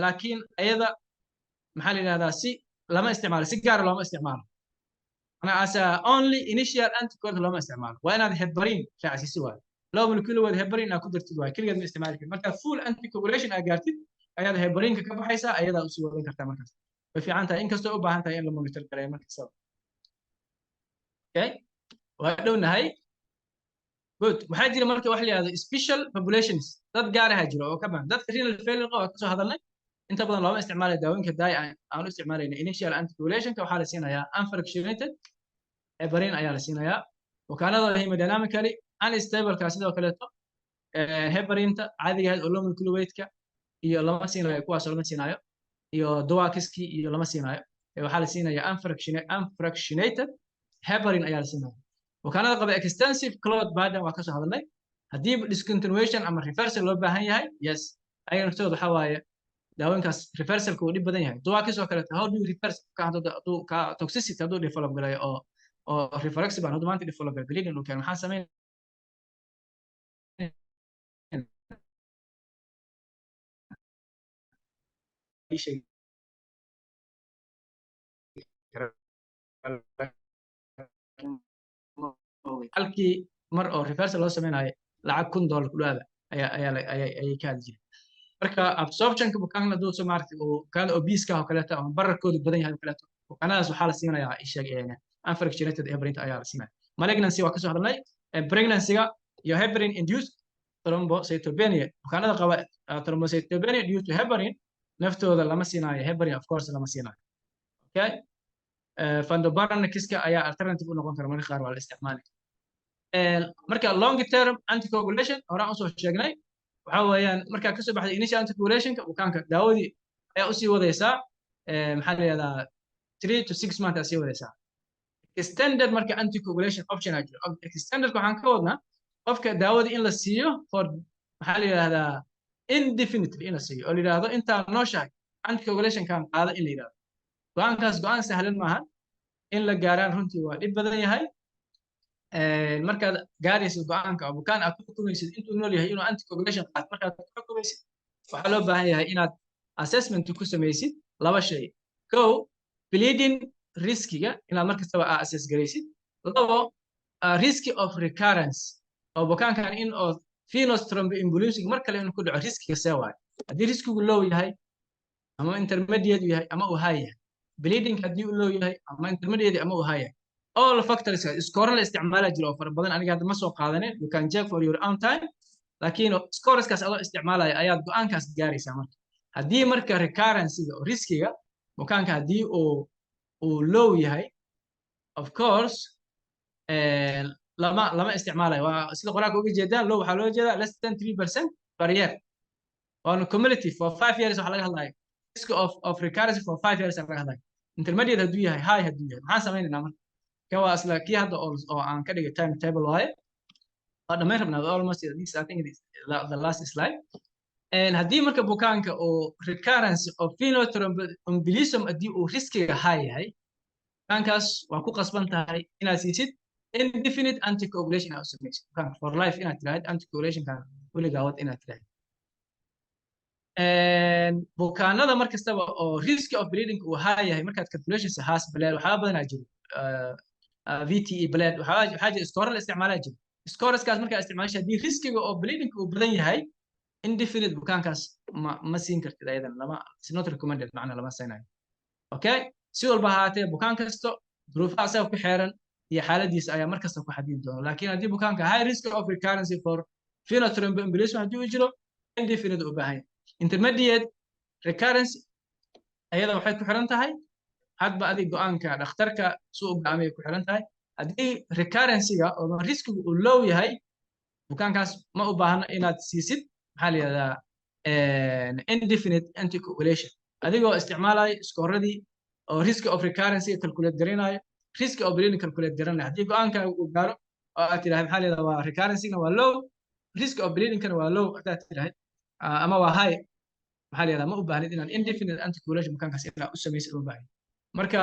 laakiin ayada maxaa la yihahdaa, si lama isticmaalo, si gaara looma isticmaalo. Ana as a only initial anticoagulant looma isticmaalo, waa inaad heparin raacsiisi waayo, low molecular weight heparin inaad ku dartid waayo. Keligeed ma isticmaali karin. Marka full anticoagulation aad gaartid ayaad heparinka ka baxaysaa, ayadaa usii wadan kartaa. Markaas way fiican tahay, inkastoo u baahan tahay in la monitor gareeyo markastaba. Okay, waa dhownahay. Good. Waxaa jira marka wax la yihahdo special populations, dad gaar aha jiro oo ka bahan. Dadka renal failure qaba kasoo hadalnay, inta badan looma isticmaalayo daawooyinka daay aan u isticmaalayna initial anticoagulationka. Waxaa la siinayaa unfractionated heparin ayaa la siinayaa. Bukaanada hemodynamically unstable-ka sidoo kaleeto, heparinta caadiga ahayd oo low molecular weight-ka iyo lama siinayo, kuwaas lama siinayo, iyo DOACs-kii iyo lama siinayo. Waxaa la siinayaa unfractionated heparin ayaa la siinaya. Bukaanada qaba extensive clot burden waa kasoo hadalnay. Haddii discontinuation ama reversal loo baahan yahay, yes, ayaga naftooda waxaa waaye daawooyinkaas reversalka uu dhib badan yahay. DOACs oo kaleeto, how do you reverse hadduu ka toxicity hadduu develop galayo oo rivaroxaban hadduu maanta develop galayo bleeding uu keeno, maxaa sameyn? Sheegi karaa halkii mar oo reversal loo sameynayo lacag $1000 ku dhawaada ayaa ayaa ayay ayay ka hadli jireen. Marka absorptionka bukaanka hadduu soo maaragtay uu bukaanada obese-ka oo kaleeto ama bararkoodu badan yahay oo kaleeto, bukaanadaas waxaa la siinayaa isheeg. Unfractionated heparin ayaa la siinaya. Malignancy waa kasoo hadalnay. Pregnancy-ga iyo heparin induced thrombocytopenia, bukaanada qaba thrombocytopenia due to heparin naftooda lama siinayo heparin, of course lama siinayo. Okay, fondaparinux-ka ayaa alternative u noqon kara, marka qaar waa la isticmaali. Marka long term anticoagulation horaan usoo sheegnay, waxa weeyaan markaa kasoo baxday initial anticoagulationka, bukaanka daawadii ayaa usii wadaysaa, maxaa la yihahdaa, 3 to 6 months ayaa sii wadaysaa. Extended marka anticoagulation option aa jiro. Extended waxaan ka wadnaa qofka daawadii in la siiyo for, maxaa la yidhahdaa, indefinitely in la siiyo, oo la yidhaahdo intaa nooshahay anticoagulationkan qaada in la yidhahdo. Go-aankaas go-aan sahlan maaha in la gaaraan, runtii waa dhib badan yahay. Markaad gaaraysid go-aanka oo bukaan aad ku xukumaysid intuu nool yahay inuu anticoagulation qaato, markaad ku xukumaysid waxaa loo baahan yahay inaad assessment ku samaysid laba shay: kow, bleeding riskiga inaad mar kastaba aa assess garaysid; labo, risk of recurrence oo bukaankan in oo venous thromboembolism mar kale inuu ku dhaco riskiga see waayo, haddii riskigu low yahay ama intermediate yahay ama uu high yahay, bleeding haddii uu low yahay ama intermediate ama uu high yahay. All factors score la isticmaala jiro oo fara badan, aniga hadda ma soo qaadanin, you can check for your own time, laakiin scoreskaas adoo isticmaalaya ayaad go-aankaas gaaraysaa. Marka haddii marka recurrencyga oo riskiga bukaanka haddii uu low yahay, of course lama isticmaalayo. Waa sida qoraalka uga jeedaan, low waxaa loo jeedaa less than 3% per year, waana cumulative for 5 years waxa laga hadlayo, risk of recurrence for 5 years laga hadlayo. Intermediate hadduu yahay, high hadduu yahay, maxaan samaynaynaa marka? Kan waa isla kii hadda oo aan ka dhigay time table waaye. Waa dhammayn rabnaa almost. This, I think, it is the last slide. And haddii marka bukaanka oo recurrence of venous thromboembolism haddii uu riskiga high yahay, bukaankaas waa ku qasban tahay inaad siisid indefinite anticoagulation, inaad u samaysid bukaanka for life, inaad tiraahid anticoagulationkan weligaa wad inaad tiraahid. Bukaanada mar kastaba oo risk of bleeding uu high yahay, markaad calculations HAS-BLED waxyaaba badanaa jiro, VTE BLED, waxaa jira score la isticmaalaa jiro. Scoreskaas markaa isticmaasha, haddii riskiga oo bleeding uu badan yahay, indefinite bukaankaas ma siin kartid ayadan, lama, it's not recommended, macna lama siinayo. Okay, si walba ahaatee bukaan kasto duruufaha asaga ku xeeran iyo xaaladiisa ayaa mar kasta ku xadidi doona, laakiin haddii bukaanka high risk of recurrence for venous thromboembolism haddii uu jiro, indefinite u baahan yahay. Intermediate recurrence ayada waxay ku xiran tahay hadba adig go-aanka dhakhtarka su u go'aamiyay ku xiran tahay. Haddii recurrencyga oo riskigu uu low yahay, bukaankaas ma u baahna inaad siisid, maxaa la yidhahdaa, indefinite anticoagulation, adigoo isticmaalaya scoreadii oo risk of recurrence calculate garanayo, risk of bleeding calculate garanayo. Haddii go-aankaaga uu gaaro oo aad tidhahid, maxaa la yidhahdaa, waa recurrencygna waa low, risk of bleedingkana waa low haddaad tidhahid ama waa high, maxaa la yidhahdaa, ma u baahnid inaad indefinite anticoagulation bukaankaas inaad u samaysid uma baahnid. Marka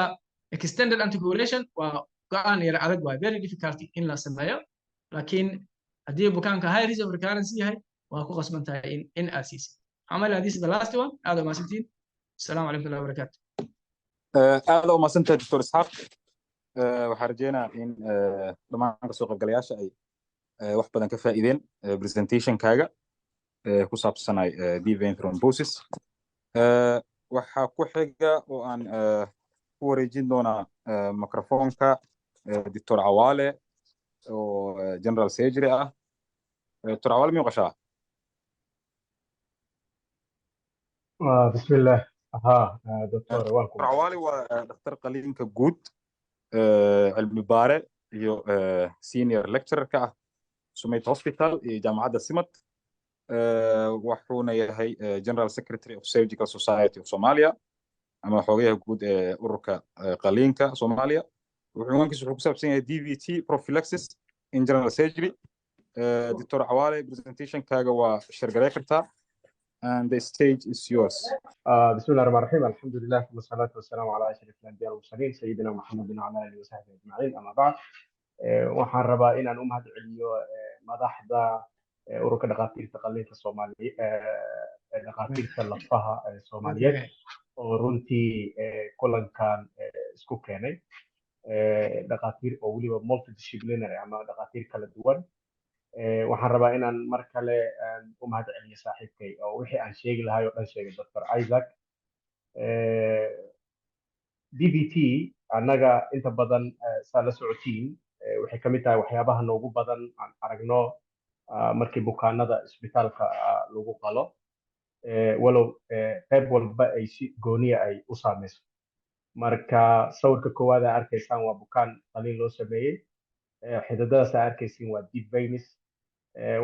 extended anticoagulation waa go-aan yar adag waay, very difficult in la sameeyo, laakiin haddii bukaanka high risk of recurrence yahay, waa ku qasban tahay in aad siisid. Maxaa this is the last one. Aad umahadsantihiin. Asalaamu calaykum warahmatullahi wabarakaatu. Aad u mahadsantahay, Doctor Isxaaq. Waxaan rajeynayaa in dhammaan kasoo qaybgalayaasha ay wax badan ka faa'iideen presentationkaaga ku saabsanay deep vein thrombosis. Waxaa ku xiga oo aan ku wareejin doonaa microphoneka Doctor Cawaale oo general surgery ah. Doctor Cawaale, miyuu qashaa? بسم الله، ها دكتور. Doctor Cawaale waa dhakhtar qaliinka guud, cilmi baare iyo senior lecturer ka ah Summit Hospital iyo jaamacadda Simad, wuxuuna yahay general secretary of Surgical Society of Somalia ama xogayaha guud ee ururka qaliinka Soomaaliya. Cinwaankiisu wuxuu ku saabsan yahay DVT prophylaxis in general surgery. Dr. Cawaale, presentationkaaga waa share garey kartaa and the stage is yours. بسم الله الرحمن الرحيم، الحمد لله والصلاة والسلام على أشرف الأنبياء والمرسلين سيدنا محمد وعلى آله وصحبه أجمعين، أما بعد، waxaan rabaa inaan u mahad celiyo madaxda ururka dhakhaatiirta qalliinka Soomaali, dhakhaatiirta lafaha Soomaaliyeed oo runtii kulankan isku keenay dhakhaatiir oo weliba multidisciplinary ama dhakhaatiir kala duwan. Waxaan rabaa inaan mar kale u mahad celiyo saaxiibkay oo wixii aan sheegi lahay oo dhan sheegay, Dr. Isaac. DVT Annaga inta badan, saa la socotiin, waxay ka mid tahay waxyaabaha noogu badan aan aragno markii bukaanada isbitaalka lagu qalo, walow qayb walba ay si gooniya ay u saameyso. Marka sawirka koowaad aa arkaysaan waa bukaan qaliin loo sameeyey. Xididadaas aa arkaysiin waa deep veins.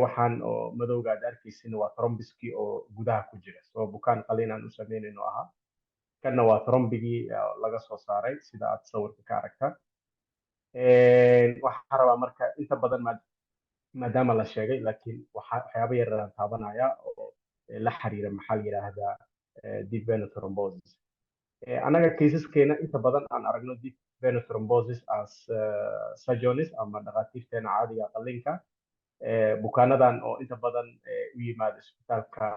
Waxaan oo madowga aad arkaysin waa thrombuskii oo gudaha ku jira. So bukaan qaliin aan u sameynayno ahaa. Kanna waa thrombigii laga soo saaray, sida aad sawirka ka aragtaan. Waxaan rabaa marka inta badan maadaama la sheegay, laakiin waxyaabo yar aan taabanaya oo la xiriira, maxaa la yidhaahdaa, deep venous thrombosis. Annaga caseskeena inta badan aan aragno deep venous thrombosis as surgeons ama dhakhaatiirteena caadiga qalliinka, bukaanadan oo inta badan u yimaada isbitaalka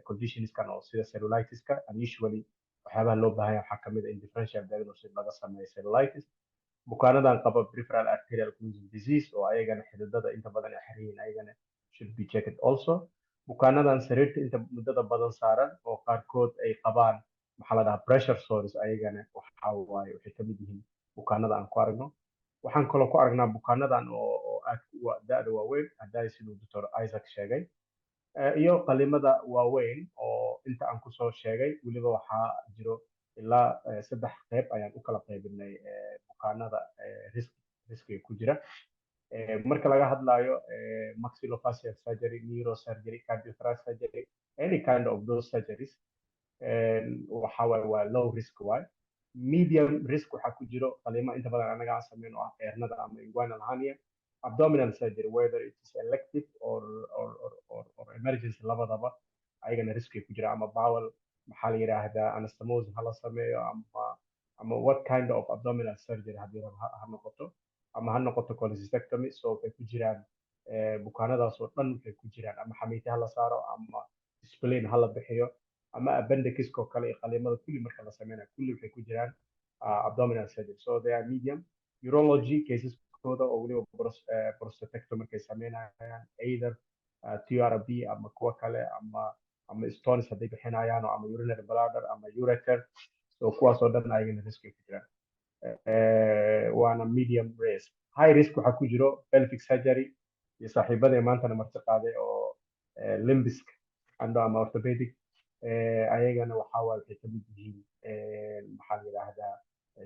conditionskan oo sida cellulitiska, and usually waxyaabaha loo baahan yahay waxaa kamid ah in differential diagnosis laga sameeyo cellulitis. Bukaanadan qaba peripheral arterial occlusive disease oo ayagana xididada inta badan ay xiran yihiin, ayagana should be checked also. Bukaanadan sariirta inta muddada badan saaran oo qaarkood ay qabaan, maxaa la dhahaa, pressure sores, ayagana waxa waaye waxay kamid yihiin bukaanada aan ku aragno. Waxaan kaloo ku aragnaa bukaanadan oo aad da'da waaweyn hadday, siduu Dr. Isaac sheegay, iyo qalimada waaweyn oo inta aan kusoo sheegay. Weliba waxaa jiro ilaa saddex qeyb ayaan u kala qaybinay bukaanada riskiga ku jira. Marka laga hadlayo maxillofacial surgery, neurosurgery, cardiothoracic surgery, any kind of those surgeries, waxa waaye waa low risk waay. Medium risk waxaa ku jiro qalimo inta badan anaga aan sameyn oo ah herniada ama inguinal hernia. Abdominal surgery, whether it is elective or emergency, labadaba ayagana risk ay ku jira. Ama bowel, maxaa la yidhaahdaa, anastomosis hala sameeyo ama what kind of abdominal surgery haddii rabo ha noqoto, ama ha noqoto cholecystectomy. So waxay ku jiraan bukaanadaas oo dhan, waxay ku jiraan ama xamiiti hala saaro ama spleen hala bixiyo ama appendix oo kale iyo qaliimada kulli marka la sameynayo, kulli waxay ku jiraan abdominal surgery, so they are medium. Urology caseskooda oo weliba prostatectomy markay sameynayaan, either TURP ama kuwa kale ama stones hadday bixinayaan ama urinary bladder ama ureter, so kuwaas oo dhan ayagana risk ay ku jiraan, waana medium risk. High risk waxaa ku jiro pelvic surgery iyo saaxiibadee maantana marti qaaday oo limbiska ando ama orthopedic. Ayagana waxaa waaye waxay kamid yihiin, maxaa la yidhaahdaa,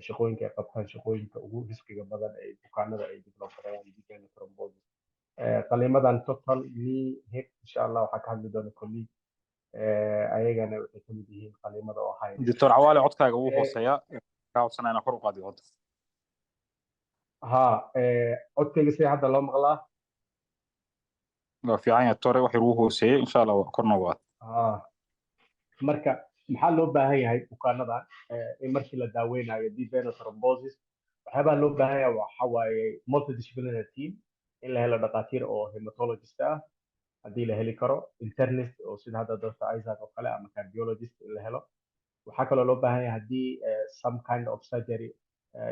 shaqooyinka ay qabtaan shaqooyinka ugu riskiga badan ee bukaanada ay develop garayaan deep vein thrombosis. Qaliimadan total knee, hip, insha Allah waxaa ka hadli doona colleague. Ayagana waxay kamid yihiin qaliimada oo high risk. Doctor Cawaale, codkaaga wuu hooseeyaa, kaa codsanaa inaa kor u qaadiyo codka. Ha, codkayga see hadda loo maqlaa? Waa fiican yahay, doctor, wax yar wuu hooseeyey. Insha Allah kor noogu qaad. Ha, marka maxaa loo baahan yahay bukaanadan in markii la daaweynayo deep venous thrombosis? Waxyaabaha loo baahan yahay waxa waaye multidisciplinary team in la helo, dhakhaatiir oo hematologist ah haddii la heli karo, internist oo sida hadda Dr. Isaac oo kale, ama cardiologist in la helo. Waxaa kaloo loo baahan yahay haddii some kind of surgery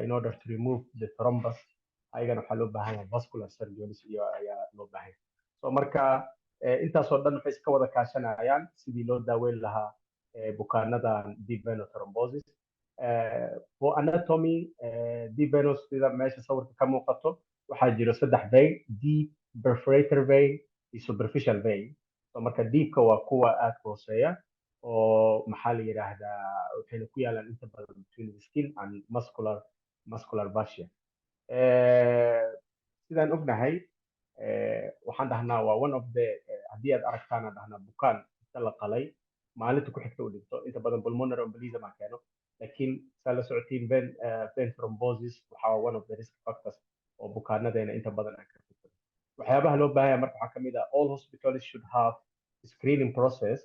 in order to remove the thrombus, ayagana waxaa loo baahan yahay vascular surgeons iyo ayaa loo baahan yahay. So marka intaasoo dhan waxay iska wada kaashanayaan sidii loo daaweyn lahaa bukaanadan deep venous thrombosis. For anatomy, deep venous, sida meesha sawirka ka muuqato, waxaa jiro saddex vein: deep, perforator vein iyo superficial vein. So marka deepka waa kuwa aadka hooseeya oo, maxaa la yidhaahdaa, waxayna ku yaalaan inta badan between the skin and muscular fascia. Sidaan ognahay, waxaan dhahnaa waa one of the, haddii aad aragtaan, aan dhahnaa bukaan inta la qalay maalinta ku xigta u dhinto. Inta badan pulmonary embolism aa keeno, laakiin saa la socotiin vein thrombosis waxaa one of the risk factors oo bukaanadeena inta badan aan ka fikirno. Waxyaabaha loo baahan yahay marka waxaa kamid ah all hospitals should have screening process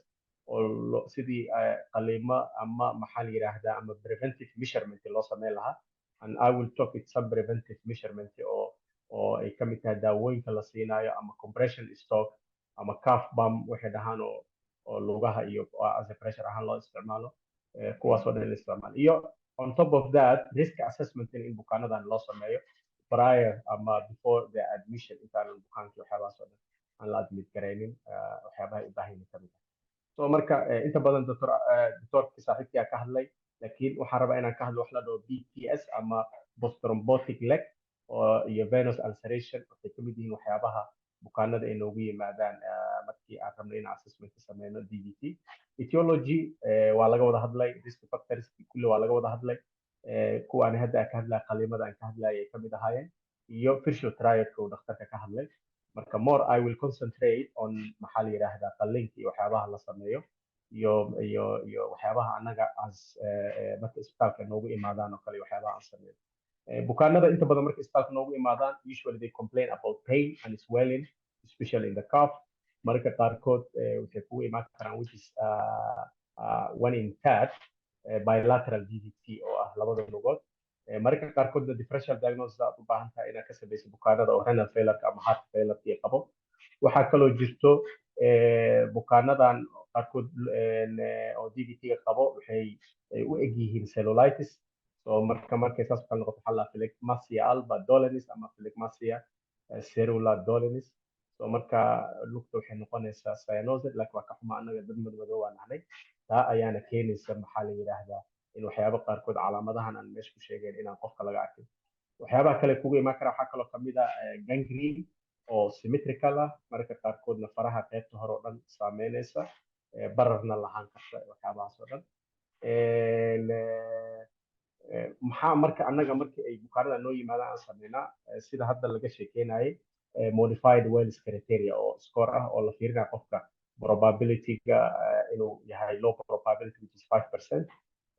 oo sidii qaliimo ama, maxaa la yidhaahdaa, ama preventive measurement loo sameyn lahaa, and I will talk it some preventive measurement oo ay ka mid tahay daawooyinka la siinayo ama compression stock ama calf pump waxay dhahaan oo lugaha iyo as a pressure ahaan loo isticmaalo, kuwaas oo dhan la isticmaalo. Iyo on top of that, risk assessment in bukaanadan loo sameeyo prior ama before the admission, intaanan bukaankii waxyaabahaas oo dhan aan la admit garaynin, waxyaabaha ay u baahan yihiin ka mid ah. So marka inta badan doctorkii saaxiibkii ka hadlay. Laakiin waxaan rabaa inaan ka hadlo wax la dhaho PTS ama post-thrombotic leg oo iyo venous ulceration. Waxay ka mid yihiin waxyaabaha bukaanada ay noogu yimaadaan markii aan rabno inaan assessment ka sameyno DVT. Etiology waa laga wada hadlay, risk factors kulli waa laga wada hadlay. Kuwaan hadda aan ka hadlaya, qaliimada aan ka hadlayay ay ka mid ahaayeen, iyo Virchow triadka uu dhakhtarka ka hadlay. Marka more I will concentrate on, maxaa la yidhaahdaa, qalliinka iyo waxyaabaha la sameeyo iyo waxyaabaha annaga as marka isbitaalka noogu imaadaan oo kale iyo waxyaabaha aan sameeyo. Bukaanada inta badan marka isbitaalka noogu imaadaan, usually they complain about pain and swelling, especially in the calf. Mararka qaarkood waxay kugu imaan karaan, which is one in third, bilateral DVT oo ah labada lugood. Mararka qaarkoodna differential diagnosis aad u baahan tahay inaad ka samayso bukaanada oo renal failure ama heart failure qabo. Waxaa kaloo jirto bukaanadan qaarkood oo DVT-ga qabo waxay u eg yihiin cellulitis. So marka markay saas kale noqoto, waxaa la phlegmasia alba dolens ama phlegmasia cerulea dolens. So marka lugta waxay noqonaysaa cyanosis, laakiin waa ka xuma, annaga dad madmadow waa nahnay. Taa ayaana keenaysa, maxaa la yidhaahdaa, in waxyaabo qaarkood calaamadahan aan meesha ku sheegayn inaan qofka laga arkin. Waxyaabaha kale kugu imaan kara waxaa kaloo kamid ah gangrene oo symmetrical ah, mararka qaarkoodna faraha qaybta hore oo dhan saameynaysa, bararna lahaan karta, waxyaabahaas oo dhan. Maxaa marka annaga markii ay bukaanada noo yimaadaan aan sameynaa? Sida hadda laga sheekeynayay, modified Wells criteria oo score ah oo la fiirinayo qofka probability-ga inuu yahay low probability, which is 5%,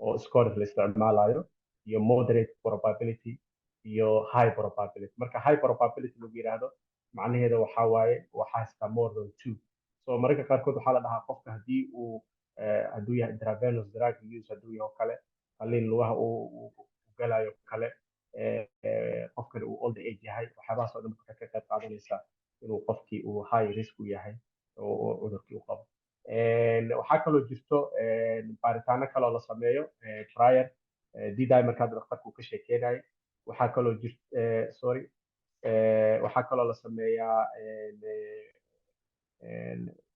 oo score la isticmaalayo, iyo moderate probability iyo high probability. Marka high probability lagu yiraahdo, macnaheeda waxaa waaye waxaa haystaa more than two. So mararka qaarkood waxaa la dhahaa qofka haddii uu hadduu yahay intravenous drug use, hadduu yahay oo kale qalliin lugaha uu galayo kale, qofkani uu old age yahay, waxyaabahaas oo dhan waxay ka qayb qaadanaysaa inuu qofkii uu high risk u yahay oo cudurkii u qabo. Waxaa kaloo jirto baaritaano kaloo la sameeyo prior D-dimerka hadda dhakhtarku ka sheekeynayay. Waxaa kaloo jirt, sorry, waxaa kaloo la sameeyaa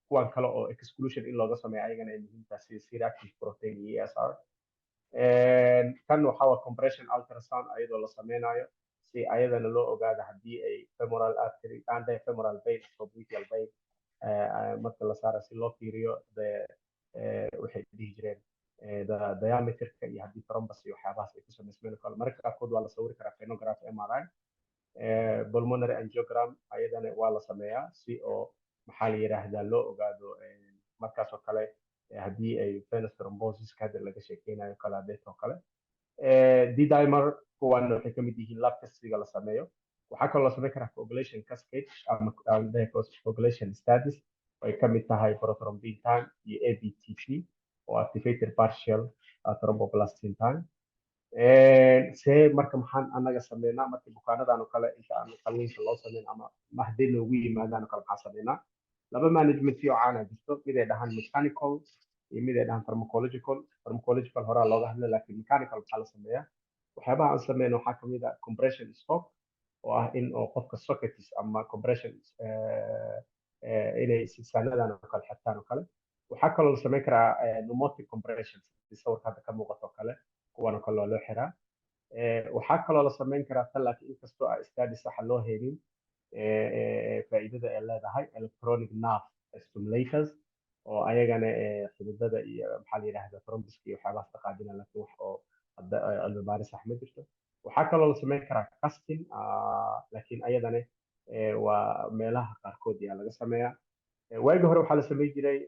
kuwan kale oo exclusion in looga sameeyo ayagana ay muhiim tahay, sida C-reactive protein iyo ESR. Kan waxaa waa compression ultrasound, ayadoo la sameynayo si ayadana loo ogaado haddii ay femoral artery and femoral vein, popliteal vein marka la saaro, si loo fiiriyo the waxay dhihi jireen the diameterka iyo haddii thrombus iyo waxyaabahaas ay ku samaysmeen oo kale. Mararka qaarkood waa la sawiri karaa venography, MRI, pulmonary angiogram ayadana waa la sameeyaa si oo, maxaa la yidhaahdaa, loo ogaado markaas oo kale haddii ay venous thrombosis hadda laga sheekeynayo kale hadeet oo kale. D-dimer kuwan waxay kamid yihiin lab testiga la sameeyo. Waxaa kaloo la sameyn karaa coagulation cascade ama coagulation studies oo ay kamid tahay prothrombin time iyo APTT oo activated partial thromboplastin time. See marka maxaan annaga sameynaa markii bukaanadan oo kale inta aan qalliinka loo sameyn ama haddii noogu yimaadaan oo kale? Maxaa sameynaa? Laba management oo caana jirto, mid ay dhahaan mechanical iyo mid ay dhahaan pharmacological. Pharmacological horaa looga hadla, laakiin mechanical maxaa la sameeyaa? Waxyaabaha aan sameyno waxaa kamid ah compression stock, oo ah in oo qofka sockets ama compression inay sisaanadan oo kale xirtaan oo kale. Waxaa kaloo la sameyn karaa pneumatic compression, sida sawirka hadda ka muuqato oo kale, kuwan oo kale waa loo xiraa. Waxaa kaloo la sameyn karaa tan, laakiin inkastoo aan study saxa loo helin faa'iidada ay leedahay, electronic nerve stimulators oo ayagana xididada iyo, maxaa la yidhahdaa, thrombuska iyo waxyaabahaas dhaqaajina, laakiin wax oo hadda cilmi baaris sax ma jirto. Waxaa kaloo la sameyn karaa casting, laakiin ayadana waa meelaha qaarkood yaa laga sameeyaa. Waagii hore waxaa la sameyn jiray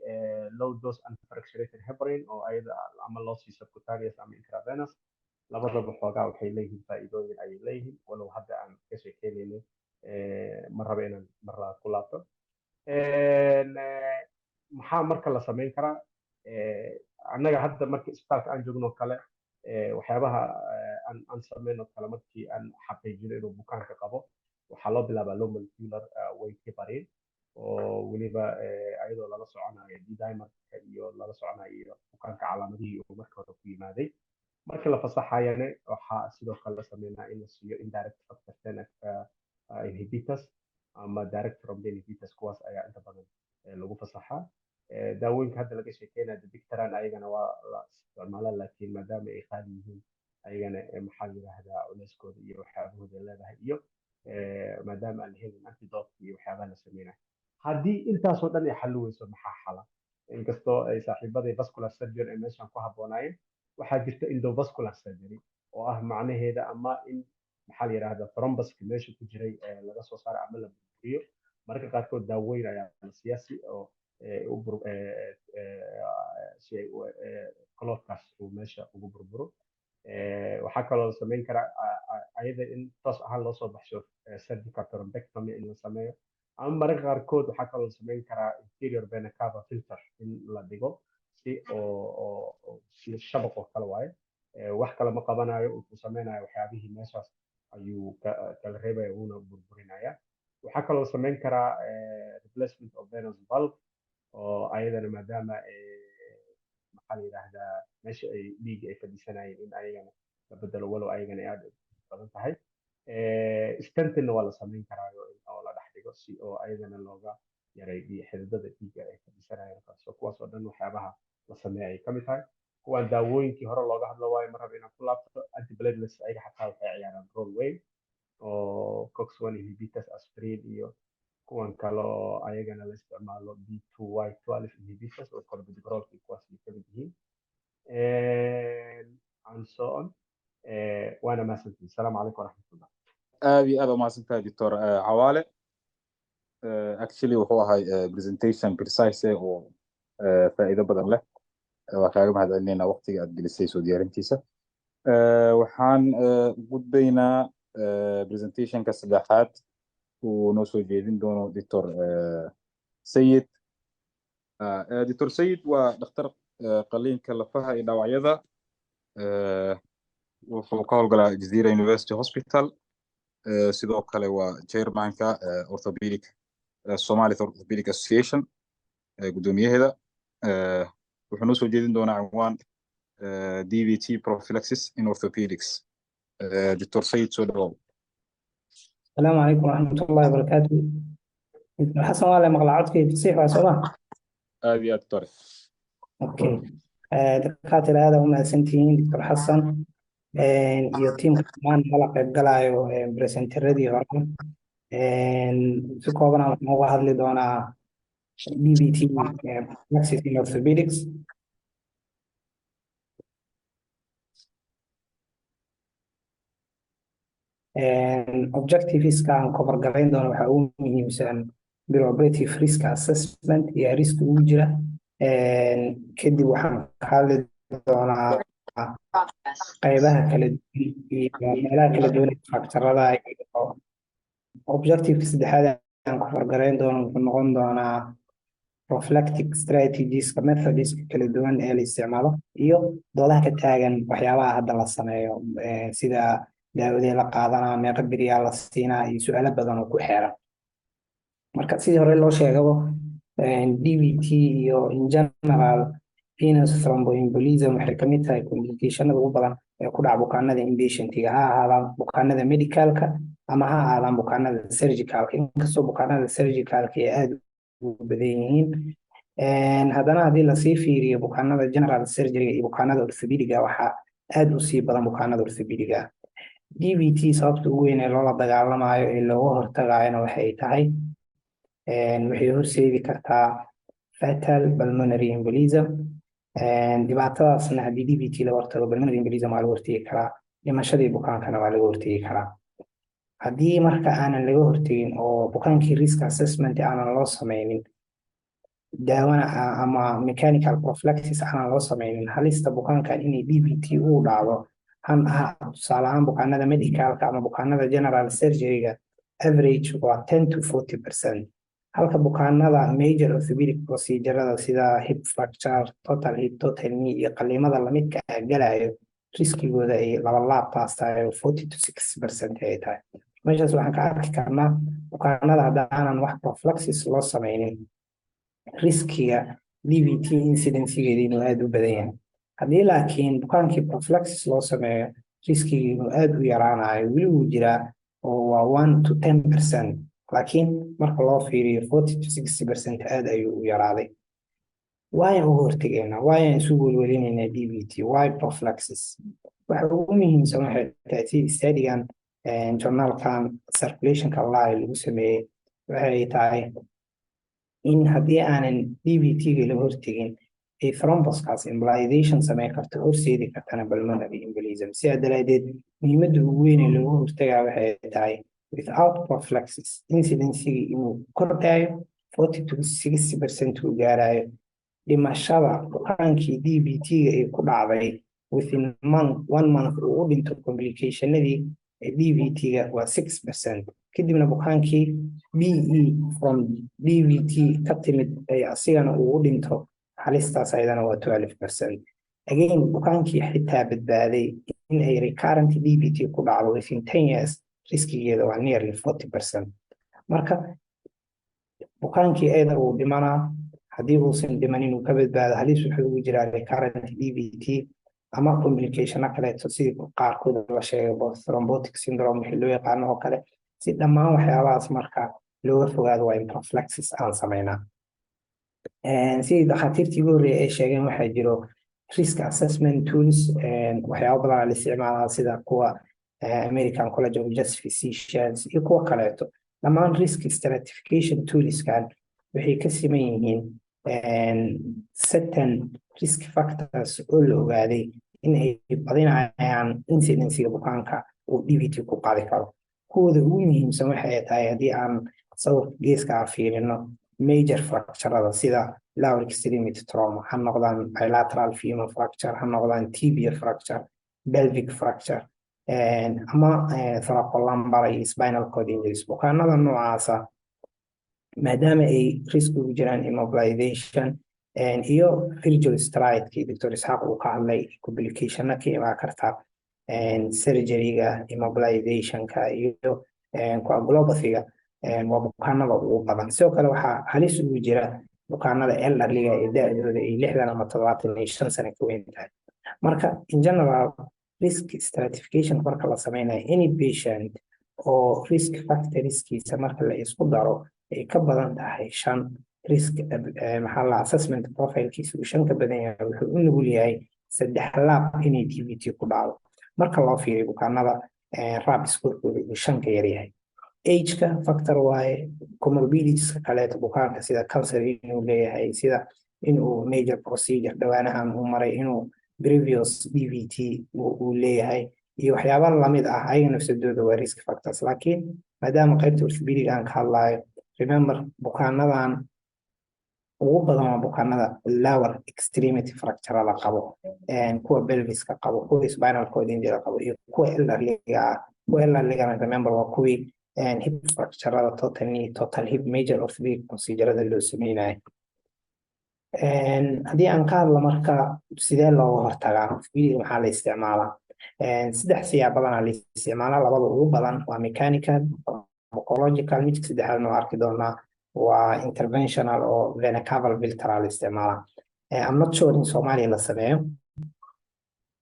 low dose unfractionated heparin oo ayada ama loo sii subcutaneous ama intravenous. Labadaba xoogaa waxay leeyihiin faa'iidooyin ayay leeyihiin, walow hadda aan ka sheekeynayno. Ma rabo inaan mar labaad ku laabto. Maxaa marka la sameyn karaa annaga hadda marka isbitaalka aan joogno kale? Waxyaabaha aan sameyno kale, markii aan xaqiijino inuu bukaanka qabo, waxaa loo bilaabaa low molecular weight heparin, oo weliba ayadoo lala soconayo D-dimerka iyo lala soconayo iyo bukaanka calaamadihii uu marka hore ku yimaaday. Marka la fasaxayana, waxaa sidoo kale la sameynaa in la siiyo indirect factor 10 inhibitors ama direct thrombin inhibitors. Kuwaas ayaa inta badan lagu fasaxaa. Daawooyinka hadda laga sheekeynaya dabigatran ayagana waa la isticmaalaa, laakiin maadaama ay qaali yihiin ayagana, maxaa la yidhaahdaa, culeyskooda iyo waxyaabahooda leedahay iyo maadaama aan la helin antidote iyo waxyaabaha la sameynayo. Haddii intaasoo dhan ay xalli weyso, maxaa xala? Inkastoo ay saaxiibaday vascular surgeon ay meeshan ku habboonaayeen, waxaa jirta endovascular surgery oo ah macnaheeda ama in, maxaa la yidhahdaa, thrombuska meesha ku jiray laga soo saaro ama la burburiyo. Mararka qaarkood daawooyin ayaa la siiyaa si oo si ay clotkaas uu meesha ugu burburo. Waxaa kaloo la sameyn karaa ayada in toos ahaan loo soo baxsho, surgical thrombectomy in la sameeyo, ama mararka qaarkood waxaa kaloo la sameyn karaa inferior vena cava filter in la dhigo si oo si shabaq oo kale waaye. Wax kale ma qabanayo, wuxuu sameynayo waxyaabihii meeshaas ayuu kala reebaya, wuuna burburinaya. Waxaa kaloo la sameyn karaa replacement of venous valve oo ayadana maadaama, maxaa la yidhaahdaa, meesha ay dhiigga ay fadhiisanayeen in ayagana la bedelo, walow ayagana ay aad u badan tahay. Stentingna waa la sameyn karaayo oo la dhex dhigo si oo ayadana looga yaray xididada dhiigga ay fadhiisanayeen. So kuwaas oo dhan waxyaabaha la sameeya ay ka mid tahay. Kuwaan daawooyinkii hore looga hadlo waayo, mar raba inaan ku laabto. Antiplatelets ayaga xataa waxay ciyaaraan role weyn oo COX 1 inhibitors, aspirin iyo kuwan kale oo ayagana la isticmaalo, P2Y12 inhibitors oo clopidogrel iyo kuwaas ay ka mid yihiin and so on. Waana mahadsantihin. Asalaamu calaykum waraxmatullah. Aad iyo aad u mahadsantahay, Doctor Cawaale. Actually wuxuu ahay presentation precise oo faa'iido badan leh. Waa kaaga mahadcelinayna waqtiga aad gelisay soo diyaarintiisa. Waxaan gudbaynaa presentationka saddexaad uu noo soo jeedin doono Doctor Sayid. Doctor Sayid waa dhakhtar qaliinka lafaha iyo dhaawacyada. Wuxuu ka howlgalaa Jazeera University Hospital. Sidoo kale waa chairmanka orthopedic Somali Orthopedic Association, guddoomiyaheeda. Wuxuu noo soo jeedin doonaa cinwaan DVT prophylaxis in orthopedics. Dr. Sayid, soo dhawow. السلام عليكم ورحمة الله وبركاته. دكتور حسن، waa la maqlaa codkay fasiix waa soo ma? Aad iyo aad, doctor. Okay, dakaatira aad u mahadsantihiin, Doctor Xasan iyo tiimka dhammaan nala qayb galayo presenteradii hore. Si kooban waxaan uga hadli doonaa DVT prophylaxis in orthopedics. Objectiveska aan cover garayn doono waxaa ugu muhiimsan preoperative risk assessment iyo risk ugu jira. Kadib waxaan ka hadli doonaa qaybaha kala duwan iyo meelaha kala duwan ee factorada. Iyo objectiveka saddexaad aan cover garayn doono wuxuu noqon doonaa prophylactic strategieska, methodska kala duwan ee la isticmaalo iyo doodaha ka taagan waxyaabaha hadda la sameeyo, sida daawadee la qaadanaa, meeqa beriyaa la siinaa iyo su-aalo badan oo ku xeeran. Marka sidii hore loo sheegabo, DVT iyo in general venous thromboembolism waxay kamid tahay complicationada ugu badan ee ku dhaca bukaanada inpatientiga, ha ahaadaan bukaanada medicalka ama ha ahaadaan bukaanada surgicalka. Inkastoo bukaanada surgicalka ay aada ugu badan yihiin, haddana haddii lasii fiiriyo bukaanada general surgery iyo bukaanada orthopediga, waxaa aada usii badan bukaanada orthopediga. DVT sababta ugu weyn ee loola dagaalamayo ee looga hortagayona waxay tahay waxay horseedi kartaa fatal pulmonary embolism. Dhibaatadaasna haddii DVT laga hortago, pulmonary embolism waa laga hortegi karaa, dhimashadii bukaankana waa laga hortegi karaa. Haddii marka aanan laga hortegin oo bukaankii risk assessment aanan loo sameynin, daawana ama mechanical prophylaxis aanan loo sameynin, halista bukaankan inay DVT uu dhacdo han aha, tusaale ahaan bukaanada medicalka ama bukaanada general surgeryga, average waa 10 to 40%, halka bukaanada major orthopedic procedurada sida hip fracture, total hip, total knee iyo qaliimada lamidka ah galayo, riskigooda ay labalaab taas tahay oo 40 to 60% ay tahay. Meeshaas waxaan ka arki karnaa bukaanada haddaanan wax prophylaxis loo sameynin, riskiga DVT incidencegeeda inuu aada u badan yahay. Haddii laakiin bukaankii prophylaxis loo sameeyo, riskigii inuu aada u yaraanayo. Weli wuu jiraa oo waa 1 to 10%, laakiin marka loo fiiriyo 40 to 60% aada ayuu u yaraaday. Waayaan uga hortegaynaa? Waayaan isu welwelinaynaa DVT? Why prophylaxis? Waxa ugu muhiimsan waxay tahay, si studygan journalkan Circulationka Lie lagu sameeyey, waxay tahay in haddii aanan DVT-ga laga hortegin, ay thrombuskaas embolization sameyn karto, horseedi kartana pulmonary embolism. Sidaa daraadeed, muhiimadda ugu weyn ee looga hortagaa waxay tahay, without prophylaxis, incidencigii inuu kordhayo, 40 to 60% uu gaarayo. Dhimashada bukaankii DVT-ga ay ku dhacday within month, one month uu u dhinto complicationadii DVT-ga waa 6%. Kadibna bukaankii PE from DVT ka timid ay asigana uu u dhinto, halistaas ayadana waa 12%. Again, bukaankii xitaa badbaaday in ay recurrent DVT ku dhacdo within 10 years, riskigeeda waa nearly 40%. Marka bukaankii either uu dhimanaa, haddii uusan dhimanin uu ka badbaado, halis wuxuu ugu jiraa recurrent DVT ama complicationo kaleeto, sidii qaarkood la sheegay, thrombotic syndrome wixii loo yaqaano oo kale. Si dhammaan waxyaabahaas marka looga fogaado, waa in prophylaxis aan sameynaa. Sidii dhakhaatiirtii ugu horreeyay ay sheegeen, waxaa jiro risk assessment tools, waxyaabo badan la isticmaalaa, sida kuwa American College of Chest Physicians iyo kuwa kaleeto. Dhammaan risk stratification toolskan waxay ka siman yihiin certain risk factors oo la ogaaday in ay badinayaan incidencega bukaanka uu DVT ku qaadi karo. Kuwooda ugu muhiimsan waxay tahay, haddii aan sawirka geeska aan fiirino, major fracturada, sida lower extremity trauma ha noqdaan, bilateral femur fracture ha noqdaan, tibia fracture, pelvic fracture ama thoracolumbar iyo spinal cord injuries. Bukaanada noocaasa, maadaama ay risk ugu jiraan immobilization iyo Virchow's triadkii Doctor Isxaaq uu ka hadlay, complicationna ka imaan karta surgeryga, immobilizationka iyo coagulopathyga, waa bukaanada ugu badan. Sidoo kale waxaa halis ugu jira bukaanada elderlyga ee da-dooda ay 60 ama 75 sano ka weyn tahay. Marka in general, risk stratification marka la sameynayo, any patient oo risk factorskiisa marka la isku daro ay ka badan tahay shan, risk maxaa la assessment profilekiisa uu shan ka badan yahay, wuxuu u nugul yahay saddex laab inay DVT ku dhacdo marka loo fiiriyo bukaanada RAP scorekooda uu shan ka yar yahay. Ageka factor waaye, comorbiditieska kaleeto bukaanka, sida cancer inuu leeyahay, sida inuu major procedure dhawaanahan uu maray, inuu previous DVT uu leeyahay iyo waxyaaba lamid ah, ayaga nafsadooda waa risk factors. Laakiin maadaama qaybta orthopedic aan ka hadlayo, remember, bukaanadan ugu badan waa bukaanada lower extremity fracturada qabo, kuwa pelviska qabo, kuwa spinal cord injury qabo iyo kuwa elderlyga ah. Kuwa elderlygana, remember, waa kuwii hip fracturada, total knee, total hip, major orthopedic procedurada loo sameynayo. Haddii aan ka hadlo marka, sidee looga hortagaa orthopedic? Maxaa la isticmaalaa? Saddex siyaab badanaa la isticmaalaa. Labada ugu badan waa mechanical, pharmacological. Midka saddexaadna waa arki doonaa, waa interventional oo vena caval filter la isticmaalaa. I'm not sure in Soomaaliya la sameeyo,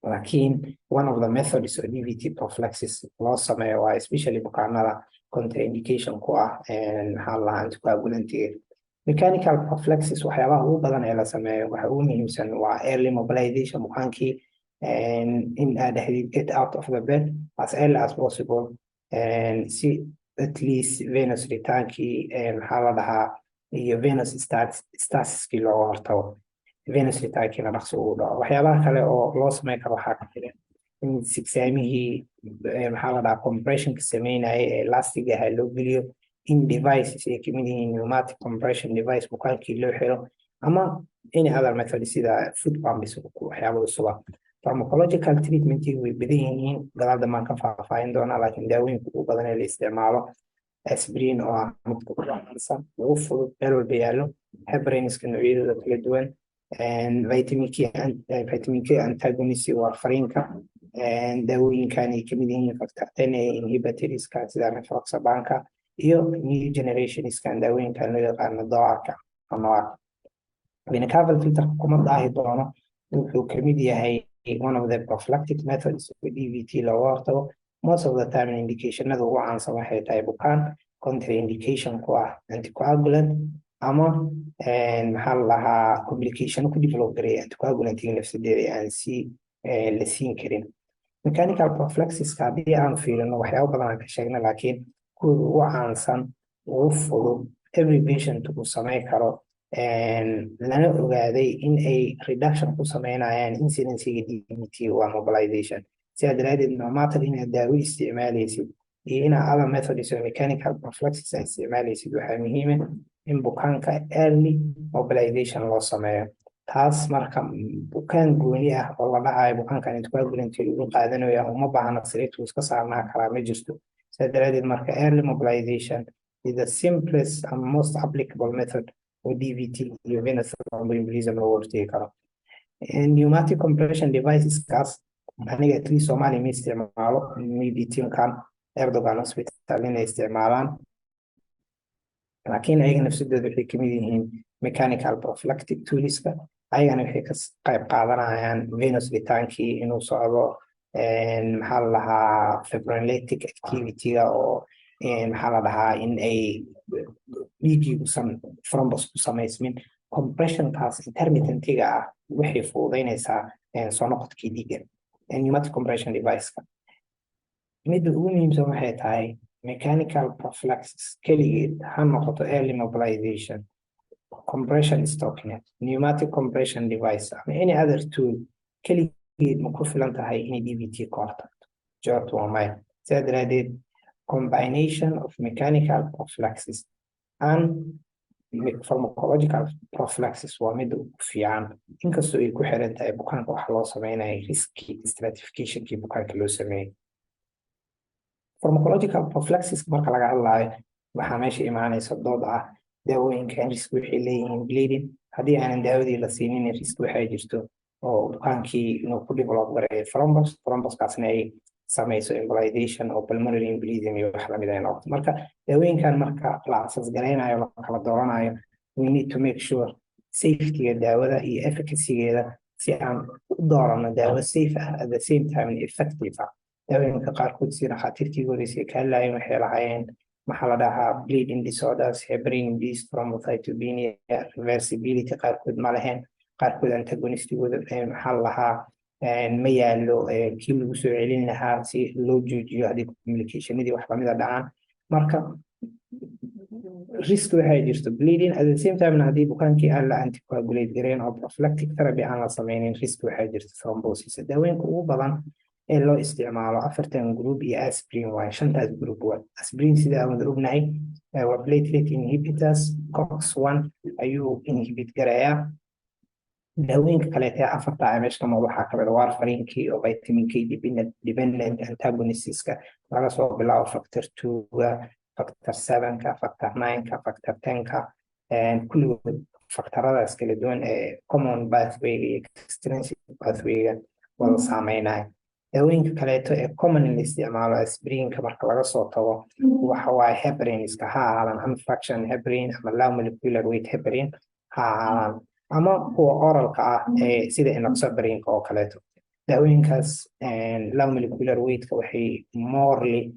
laakiin one of the methods oo DVT prophylaxis loo sameeyo waa, especially bukaanada contraindication ku ah, maxaa la lahaa, anticoagulantiga. Mechanical prophylaxis, waxyaabaha ugu badan ee la sameeyo waxa ugu muhiimsan waa early mobilization. Bukaankii in aad dhahdid "Get out of the bed as early as possible," si at least venous returnkii, maxaa la dhahaa, iyo venous stasiskii looga hortago, venous returnkiina dhaqso ugu dhaco. Waxyaabaha kale oo loo sameyn karo waxaa ka mid ah in sigsaamihii, maxaa la dhahaa, compressionka sameynaya ee elastiga ahaa loo geliyo, in devices ay kamid yihiin pneumatic compression device bukaankii loo xiro, ama any other method sida foot pumps, waxyaaba cusuba. Pharmacological treatment way badan yihiin, gadaal dambaan ka faahfaahin doonaa, laakiin daawooyinka ugu badan ee la isticmaalo, aspirin oo ah midka ugu caansan, ugu fudud, meel walba yaallo, heparinska noocyadooda kala duwan, vitamin K, vitamin K antagonist, warfarinka, daawooyinkan ay kamid yihiin factor 10A inhibitorska sida rivaroxabanka, iyo new generationskan daawooyinkan loo yaqaano DOACka ama vena caval filterka. Kuma daahi doono, wuxuu kamid yahay one of the prophylactic methods oo DVT looga hortago. Most of the time, indicationada ugu caansan waxay tahay bukaan contraindication ku ah anticoagulant Ama maxaa la dhahaa, complication ku develop gareeya anticoagulantiga nafsadeeda aan si la siin karin. Mechanical prophylaxiska haddii aan fiirino, waxyaabo badan aan ka sheegna, laakiin kuwa ugu caansan, ugu fudud, every patient uu sameyn karo, lana ogaaday in ay reduction ku sameynayaan incidencega DVT, waa mobilization. Sidaa daraadeed, no matter inaad daawo isticmaalaysid iyo inaad other methods oo mechanical prophylaxis aad isticmaalaysid, waxaa muhiima in bukaanka early mobilization loo sameeyo. Taas marka bukaan gooni ah oo la dhahayo bukaankan anticoagulant ugu qaadanaya uma baahna, sariirtu iska saarnaa karaa, ma jirto. Sidaa daraadeed marka early mobilization is the simplest and most applicable method oo DVT iyo venous thromboembolism looga hortegi karo. Pneumatic compression deviceskaas aniga at least Soomaaliya ma isticmaalo, maybe teamkan Erdogan Hospital inay isticmaalaan, laakiin ayaga nafsadooda waxay kamid yihiin mechanical prophylactic toolska. Ayagana waxay ka qayb qaadanayaan venous returnkii inuu socdo, maxaa la dhahaa, fibrinolytic activity-ga oo maxaa la dhahaa, in ay dhiiggii usan thrombus ku samaysmin. Compressionkaas intermittentiga ah waxay fududeynaysaa soo noqodkii dhiigga. Pneumatic compression device-ka midda ugu muhiimsan waxay tahay, mechanical prophylaxis keligeed ha noqoto, early mobilization, compression stocking, pneumatic compression device ama any other tool, keligeed ma ku filan tahay inay DVT ka hortagto? Jawaabtu waa maya. Sidaa daraadeed combination of mechanical prophylaxis and pharmacological prophylaxis waa midda ugu fiican, inkastoo ay ku xiran tahay bukaanka waxa loo sameynaya, risk stratificationkii bukaanka loo sameeyey. Pharmacological prophylaxis marka laga hadlayo, waxaa meesha imaanaysa dood ah: daawooyinkan risk waxay leeyihiin bleeding, haddii aanan daawadii la siinin risk waxay jirto oo bukaankii inuu ku develop gareeyo thrombus, thrombuskaasna ay samayso embolization oo pulmonary embolism iyo wax lamid ay noqoto. Marka daawooyinkan marka la assess garaynayo, la kala dooranayo, we need to make sure safetyga daawada iyo efficacygeeda si aan u doorano daawo safe ah, at the same time effective ah. Daawooyinka qaarkood, si dhakhaatiirtii horeysay ka hadlaayeen, waxay lahaayeen, maxaa la dhahaa, bleeding disorders, heparin induced thrombocytopenia, reversibility qaarkood ma lahayn, qaarkood antagonistigooda maxaa la dhahaa, ma yaalo kii lagu soo celin lahaa si loo joojiyo haddii complicationadii wax lamida dhacaan. Marka risk waxay jirto bleeding, at the same time haddii bukaankii aan la anticoagulate gareyn oo prophylactic therapy aan la sameynin, risk waxay jirto thrombosis. Daawooyinka ugu badan ee loo isticmaalo afartan group iyo aspirin waaye, shantaas group waa. Aspirin, sida aan wada ognahay, waa platelet inhibitors, COX 1 ayuu inhibit garayaa. Daawooyinka kaleeta ee afarta ee meesha ka muuqda waxaa kamid ah warfarinkii oo vitamin K dependent antagonistiska, laga soo bilaabo factor 2-ga, factor 7-ka, factor 9-ka, factor 10-ka, kulligood factoradaas kala duwan ee common pathwayga iyo extrinsic pathwayga wada saameynaya. Daawooyinka kaleeto ee common la isticmaalo aspirinka marka laga soo tago waxa waaye heparinska, ha ahaadaan unfractionated heparin ama low molecular weight heparin ha ahaadaan, ama kuwa oralka ah ee sida enoxaparinka oo kaleeto. Daawooyinkaas low molecular weightka waxay morely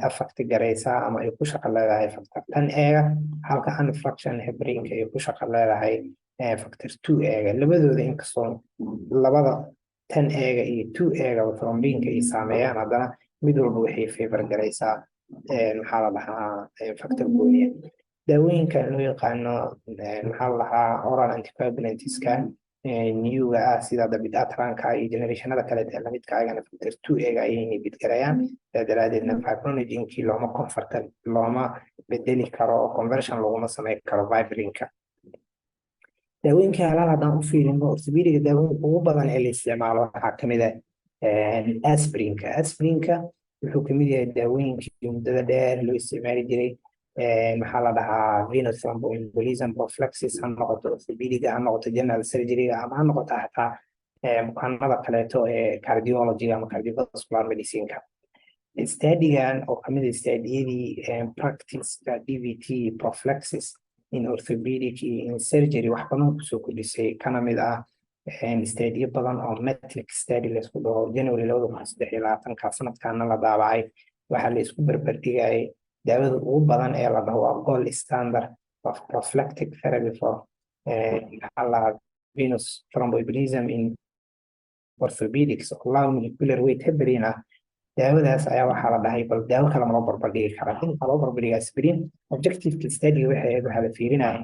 affect garaysaa ama ay ku shaqo leedahay factor 10A-ga, halka unfractionated heparinka ay ku shaqo leedahay factor 2A-ga. Labadooda, inkastoo labada 10A-ga iyo 2A-ga thrombinka ay saameeyaan, haddana mid walba waxay favor garaysaa, maxaa la dhahaa, factor gooniya. Daawooyinka loo yaqaano, maxaa la dhahaa, oral anticoagulantska newga ah, sida dabigatranka iyo generationada kale ee lamidka, ayagana factor 2A-ga ayay inhibit garayaan. Sidaa daraadeedna fibrinogenkii looma convert, looma bedeli karo oo conversion laguma sameyn karo fibrinka. Daawooyinka halaal haddaan u fiirino, orthopediga daawooyinka ugu badan ee la isticmaalo waxaa kamid ah aspirinka. Aspirinka wuxuu kamid yahay daawooyinkii muddada dheer loo isticmaali jiray, maxaa la dhahaa, venous thromboembolism prophylaxis, ha noqoto orthopediga, ha noqoto general surgeryga, ama ha noqoto xataa bukaanada kaleeto ee cardiologyga ama cardiovascular medicineka. Studygan oo kamid ah studiyadii practiceka DVT prophylaxis in orthopedic iyo in surgery wax badan kusoo kordhisay, kana mid ah studiyo badan oo METLIC study laysku dhaho, January 2023-ka sanadkaana la daabacay, waxaa la isku barbardhigayay daawada ugu badan ee la dhaho waa gold standard of prophylactic therapy for, maxaa la, venous thromboembolism in orthopedics oo low molecular weight heparin ah. Daawadaas ayaa waxaa la dhahay, bal daawo kale ma loo barbardhigi karaa? In waxaa loo barbardhiga aspirin. Objectiveka study waxay ahayd, waxaa la fiirinaya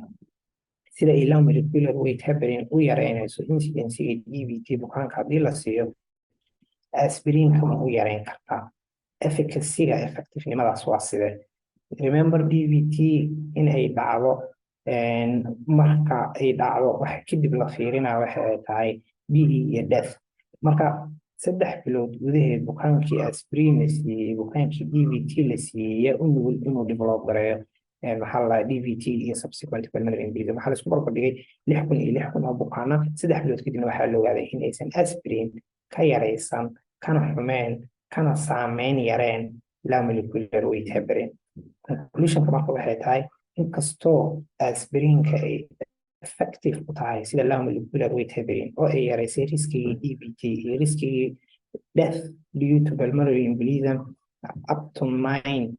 sida ay low molecular weight heparin u yareynayso incidencega DVT bukaanka haddii la siiyo, aspirinka ma u yareyn kartaa? Efficacyga, effectivenimadaas waa sidee? Remember, DVT in ay dhacdo, marka ay dhacdo waxa kadib la fiirinaya waxa ay tahay PE iyo death. Marka 3 bilood gudaheed bukaankii aspirin la siiyey, bukaankii DVT la siiyey, yaa u nugul inuu develop gareeyo, maxaa la, DVT iyo subsequent pulmonary embolism? Waxaa la isku barbardhigay 6000 iyo 6000 oo bukaana. 3 bilood kadibna waxaa la ogaaday in aysan aspirin ka yaraysan, kana xumeen, kana saameyn yareen low molecular weight heparin. Conclusionka marka waxay tahay, inkastoo aspirinka ay effective u tahay sida low molecular weight heparin oo ay yaraysay riskigii DVT iyo riskigii death due to pulmonary embolism up to nine,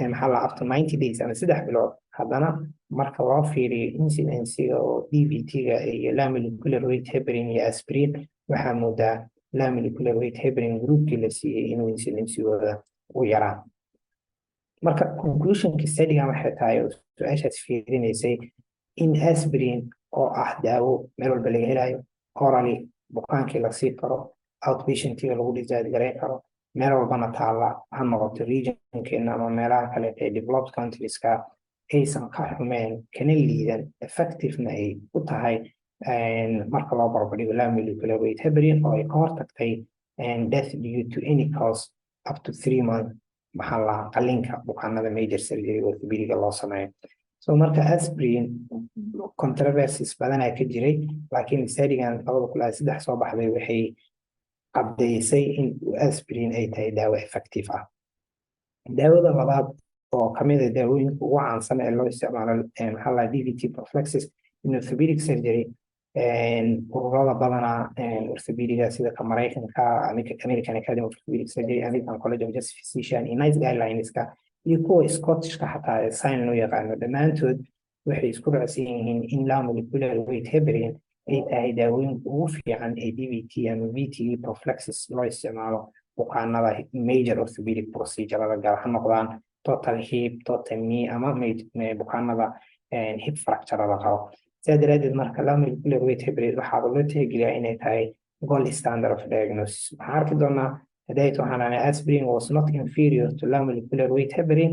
maxaa la, up to 90 days ama 3 bilood, haddana marka loo fiiriyo incidenciga oo DVT-ga iyo low molecular weight heparin iyo aspirin, waxaa moodaa low molecular weight heparin groupkii la siiyey inuu incidencigooda u yaraa. Marka conclusionka studygan waxay tahay, oo su-aashaas fiirinaysay, in aspirin oo ah daawo meel walba laga helayo, orally bukaankii la sii karo, outpatientiga lagu discharge gareyn karo, meel walbana taalla, ha noqoto regionkeena ama meelaha kale ee developed countrieska, aysan ka xumeen kana liidan, effectivena ay u tahay marka loo barbardhigo low molecular weight heparin, oo ay ka hortagtay death due to any cause up to 3 months, maxaa la, qalliinka bukaanada major surgery orthopediga loo sameeyo. So marka aspirin controversies badanaa ka jiray, laakiin studygan 2003 soo baxday waxay caddeysay in aspirin ay tahay daawo effective ah. Daawada labaad oo kamid ah daawooyinka ugu caansan ee loo isticmaalo, maxaa la, DVT prophylaxis in orthopedic surgery, ururada badanaa orthopediga sida ka Maraykanka, American Academy of Orthopedic Surgery, American College of Chest Physician iyo NICE guidelines-ka iyo kuwa Scottishka xataa ee SIGN loo yaqaano, dhammaantood waxay isku raacsan yihiin in low molecular weight heparin ay tahay daawooyinka ugu fiican ee DVT ama VTE prophylaxis loo isticmaalo bukaanada major orthopedic procedure-ada gaar ha noqdaan total hip, total knee ama bukaanada hip fracture-ada qabo. Sidaa daraadeed marka low molecular weight heparin waxaaba loo tixgeliyaa inay tahay gold standard of diagnosis. Waxaan arki doonaa hadayt waxaan aanay aspirin was not inferior to low molecular weight heparin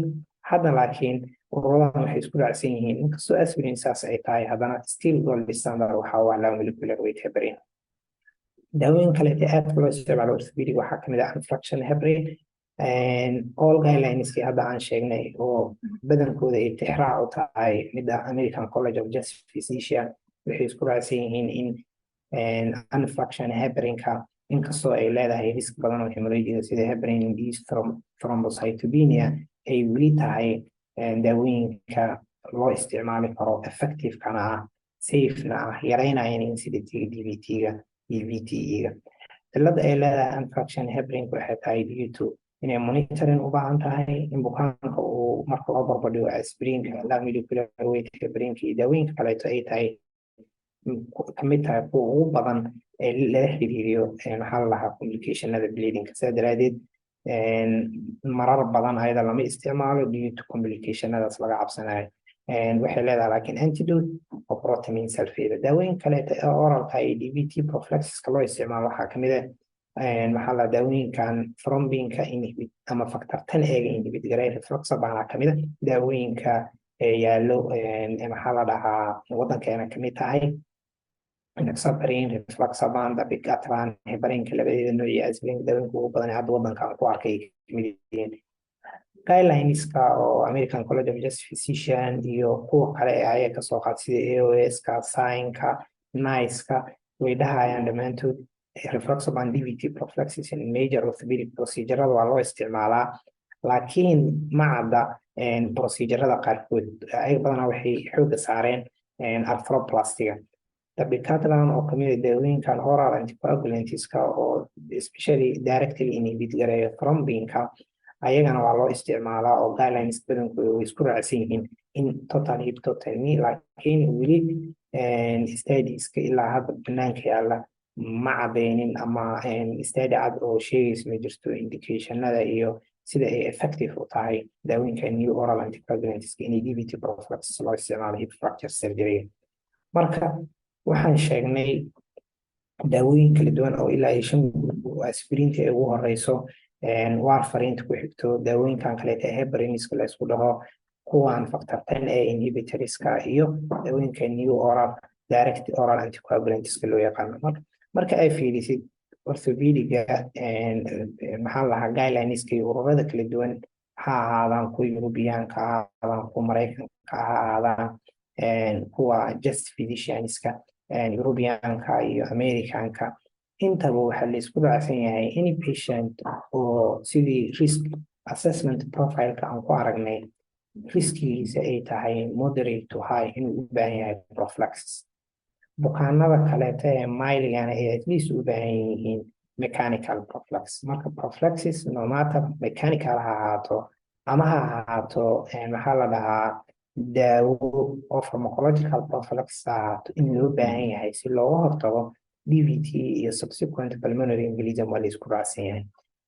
hadda, laakiin ururadan waxay isku raacsan yihiin, inkastoo aspirin saas ay tahay, haddana still gold standard waxaa waa low molecular weight heparin. Daawooyin kaleete aadka loo isticmaalo orthopedic waxaa kamid ah unfractionated heparin. All guidelines-kii hadda aan sheegnay oo badankooda ay tixraac u tahay midda American College of Chest Physician waxay isku raacsan yihiin in unfractionated heparinka, inkastoo ay leedahay risk badan oo hemorrhagiga sida heparin induced thrombocytopenia, ay weli tahay daawooyinka loo isticmaali karo, effectivekana ah, safena ah, yareynayana incidentiga DVT-ga iyo VTE-ga. Cilada ay leedahay unfractionated heparinka waxay tahay due to inay monitoring u baahan tahay in bukaanka uu, marka loo barbardhigo aspirinka, low molecular weight heparinka iyo daawooyinka kaleeto, ay tahay kamid tahay kuwa ugu badan ee lala xiriiriyo, maxaa la lahaa, complicationada bleedingka. Sidaa daraadeed marar badan ayada lama isticmaalo due to complicationadaas laga cabsanayo. Waxay leedahay laakiin antidote oo protamine sulfate. Daawooyin kaleeta ee oralka iyo DVT prophylaxiska loo isticmaalo waxaa kamid ah, maxaa la, daawooyinkan thrombinka inhibit ama factor 10A-ga inhibit gareeya. Rivaroxaban kamid ah daawooyinka yaallo, maxaa la dhahaa, wadankeena kamid tahay enoxaparin, rivaroxaban, dabigatran, heparinka labadeeda nooc iyo aspirinka. Daawooyinka ugu badan ee hadda wadanka aan ku arkay kamid yihiin. Guidelineska oo American College of Chest Physician iyo kuwa kale ee ayaga kasoo qaad sida AOS-ka, SIGN-ka, NICE-ka way dhahayaan dhammaantood rivaroxaban DVT prophylaxis in major orthopedic procedurada waa loo isticmaalaa, laakiin ma cadda procedurada qaarkood. Ayaga badanaa waxay xoogga saareen arthroplastiga. Dabigatran oo kamid ah daawooyinkan oral anticoagulantska oo especially directly inhibit gareeyo thrombinka. Ayagana waa loo isticmaalaa oo guidelines badankooda way isku raacsan yihiin in total hip, total knee, laakiin weli studieska ilaa hadda banaanka yaalla ma cadeynin ama study cad oo sheegaysa ma jirto indicationada iyo sida ay effective u tahay daawooyinka new oral anticoagulants inay DVT prophylaxis loo isticmaalo hip fracture surgery. Marka waxaan sheegnay daawooyin kala duwan oo ilaa iyo shan group oo aspirinta ay ugu horeyso, warfarinta ku xigto, daawooyinkan kaleeta hepariniska la isku dhaho, kuwan factor 10A inhibitorska iyo daawooyinka new oral direct oral anticoagulantska loo yaqaano. Marka ay fiirisid orthopediga, maxaa lahaa, guidelineska iyo ururada kala duwan, ha ahaadaan kuwa Europeanka, ha ahaadaan kuwa Maraykanka, ha ahaadaan kuwa just physicianska Europeanka iyo Americanka, intaba waxaa la isku raacsan yahay any patient oo sidii risk assessment profileka aan ku aragnay riskigiisa ay tahay moderate to high inuu u baahan yahay prophylaxis. Bukaanada kaleeta ee mildgana ay at least u baahan yihiin mechanical prophylaxis. Marka prophylaxis, no matter mechanical ha ahaato ama ha ahaato, maxaa la dhahaa, daawo oo pharmacological prophylaxis ha ahaato, in loo baahan yahay si looga hortago DVT iyo subsequent pulmonary embolism waa la isku raacsan yahay.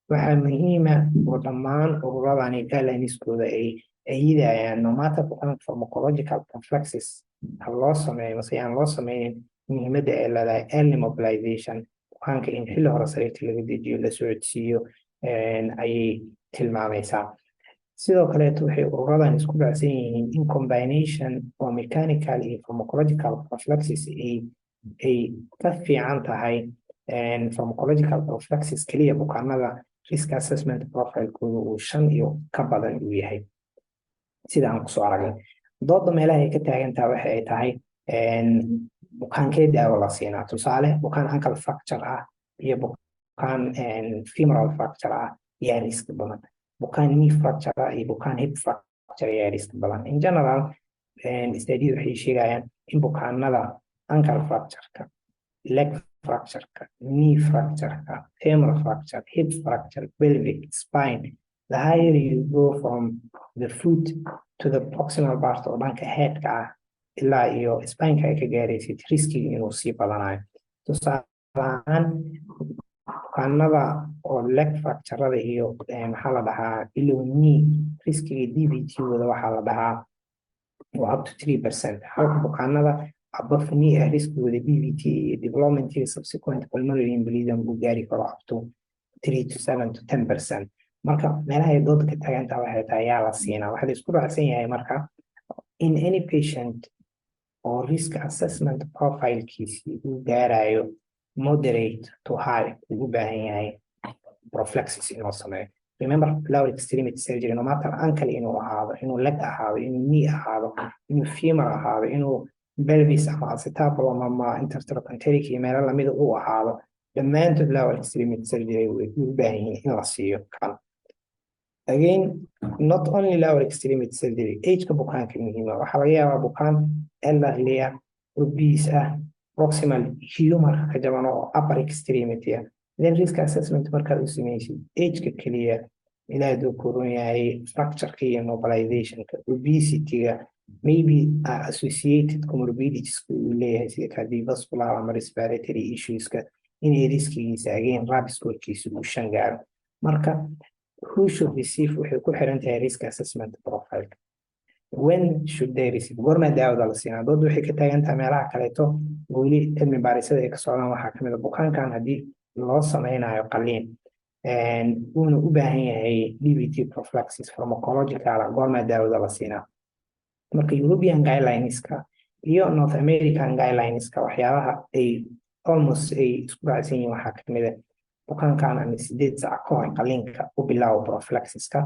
Waxaa muhiima oo dhammaan ururadani guidelineskooda ay ayidayaan, no matter bukaan pharmacological prophylaxis ha loo sameeyo mase aan loo sameynin, muhiimadda ay leedahay early mobilization, bukaanka in xilli hore sariirta laga dejiyo, la socodsiiyo ayay tilmaamaysaa. Sidoo kaleeto waxay ururadan isku raacsan yihiin in combination oo mechanical iyo pharmacological prophylaxis ay ka fiican tahay pharmacological prophylaxis keliya bukaanada risk assessment profilekooda uu 5 iyo ka badan uu yahay, sida aan kusoo aragnay. Dooda meelaha ay ka taagan tahay waxa ay tahay bukaankee daawo la siinaa. Tusaale, bukaan ankle fracture ah iyo bukaan femoral fracture ah yaa risk badan? Bukaan knee fracture ah iyo bukaan hip fracture yaa risk badan? In general, studyadu waxay sheegayaan in bukaanada ankle fractureka, leg fractureka, knee fractureka, femoral fracture, hip fracture, pelvic, spine, the higher you go from the foot to the proximal part oo dhanka headka ah ilaa iyo spineka ay ka gaaraysid, riskiga inuu sii badanayo. Tusaale ahaan, bukaanada oo leg fracturada iyo, maxaa la dhahaa, below knee, riskiga DVT wada waxaa la dhahaa waa up to 3%, halka bukaanada above knee ah riskigooda DVT iyo development subsequent pulmonary embolism uu gaari karo up to 3 to 7 to 10%. Marka meelaha ay dooda ka taagantaha waxay tahay yaa la siinaa. Waxaa la isku raacsan yahay marka in any patient oo risk assessment profilekiisii uu gaarayo moderate to high uu u baahan yahay prophylaxis inuu sameeyo. Remember, lower extremity surgery, no matter ankle inuu ahaado, inuu leg ahaado, inuu knee ahaado, inuu femur ahaado, inuu pelvis ama acetabulum ama intertrochanteric iyo meelo lamida uu ahaado, dhammaantood lower extremity surgery way u baahan yihiin in la siiyo kan. Again, not only lower extremity surgery, ageka bukaanka muhiima. Waxaa laga yaabaa bukaan elderly ah, obese ah, proximal humerka ka jaban oo upper extremity ah, then risk assessment markaad u sameysid, ageka keliya ilaa haduu koron yahay, fractureka iyo mobilizationka, obesityga, maybe associated comorbidities uu leeyahay sida cardiovascular ama respiratory issueska, inay riskigiisa again RAP scorekiisa uu 5 gaaro. Marka who should receive waxay ku xiran tahay risk assessment profile. When should they receive? Goormaa daawada la siinaa? Doodda waxay ka taagan tahay meelaha kaleeto weli cilmi baarisada ay ka socdaan. Waxaa kamid a bukaankan haddii loo sameynayo qaliin uuna u baahan yahay DVT prophylaxis pharmacological, goormaa daawada la siinaa? Marka European guidelineska iyo North American guidelineska waxyaabaha ay almost ay isku raacsan yihiin waxaa kamid a bukaankan ama 8 saac ka hor qaliinka u bilaabo prophylaxiska,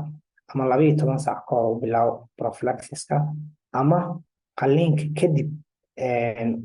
ama 12 saac ka hor u bilaabo prophylaxiska, ama qaliinka kadib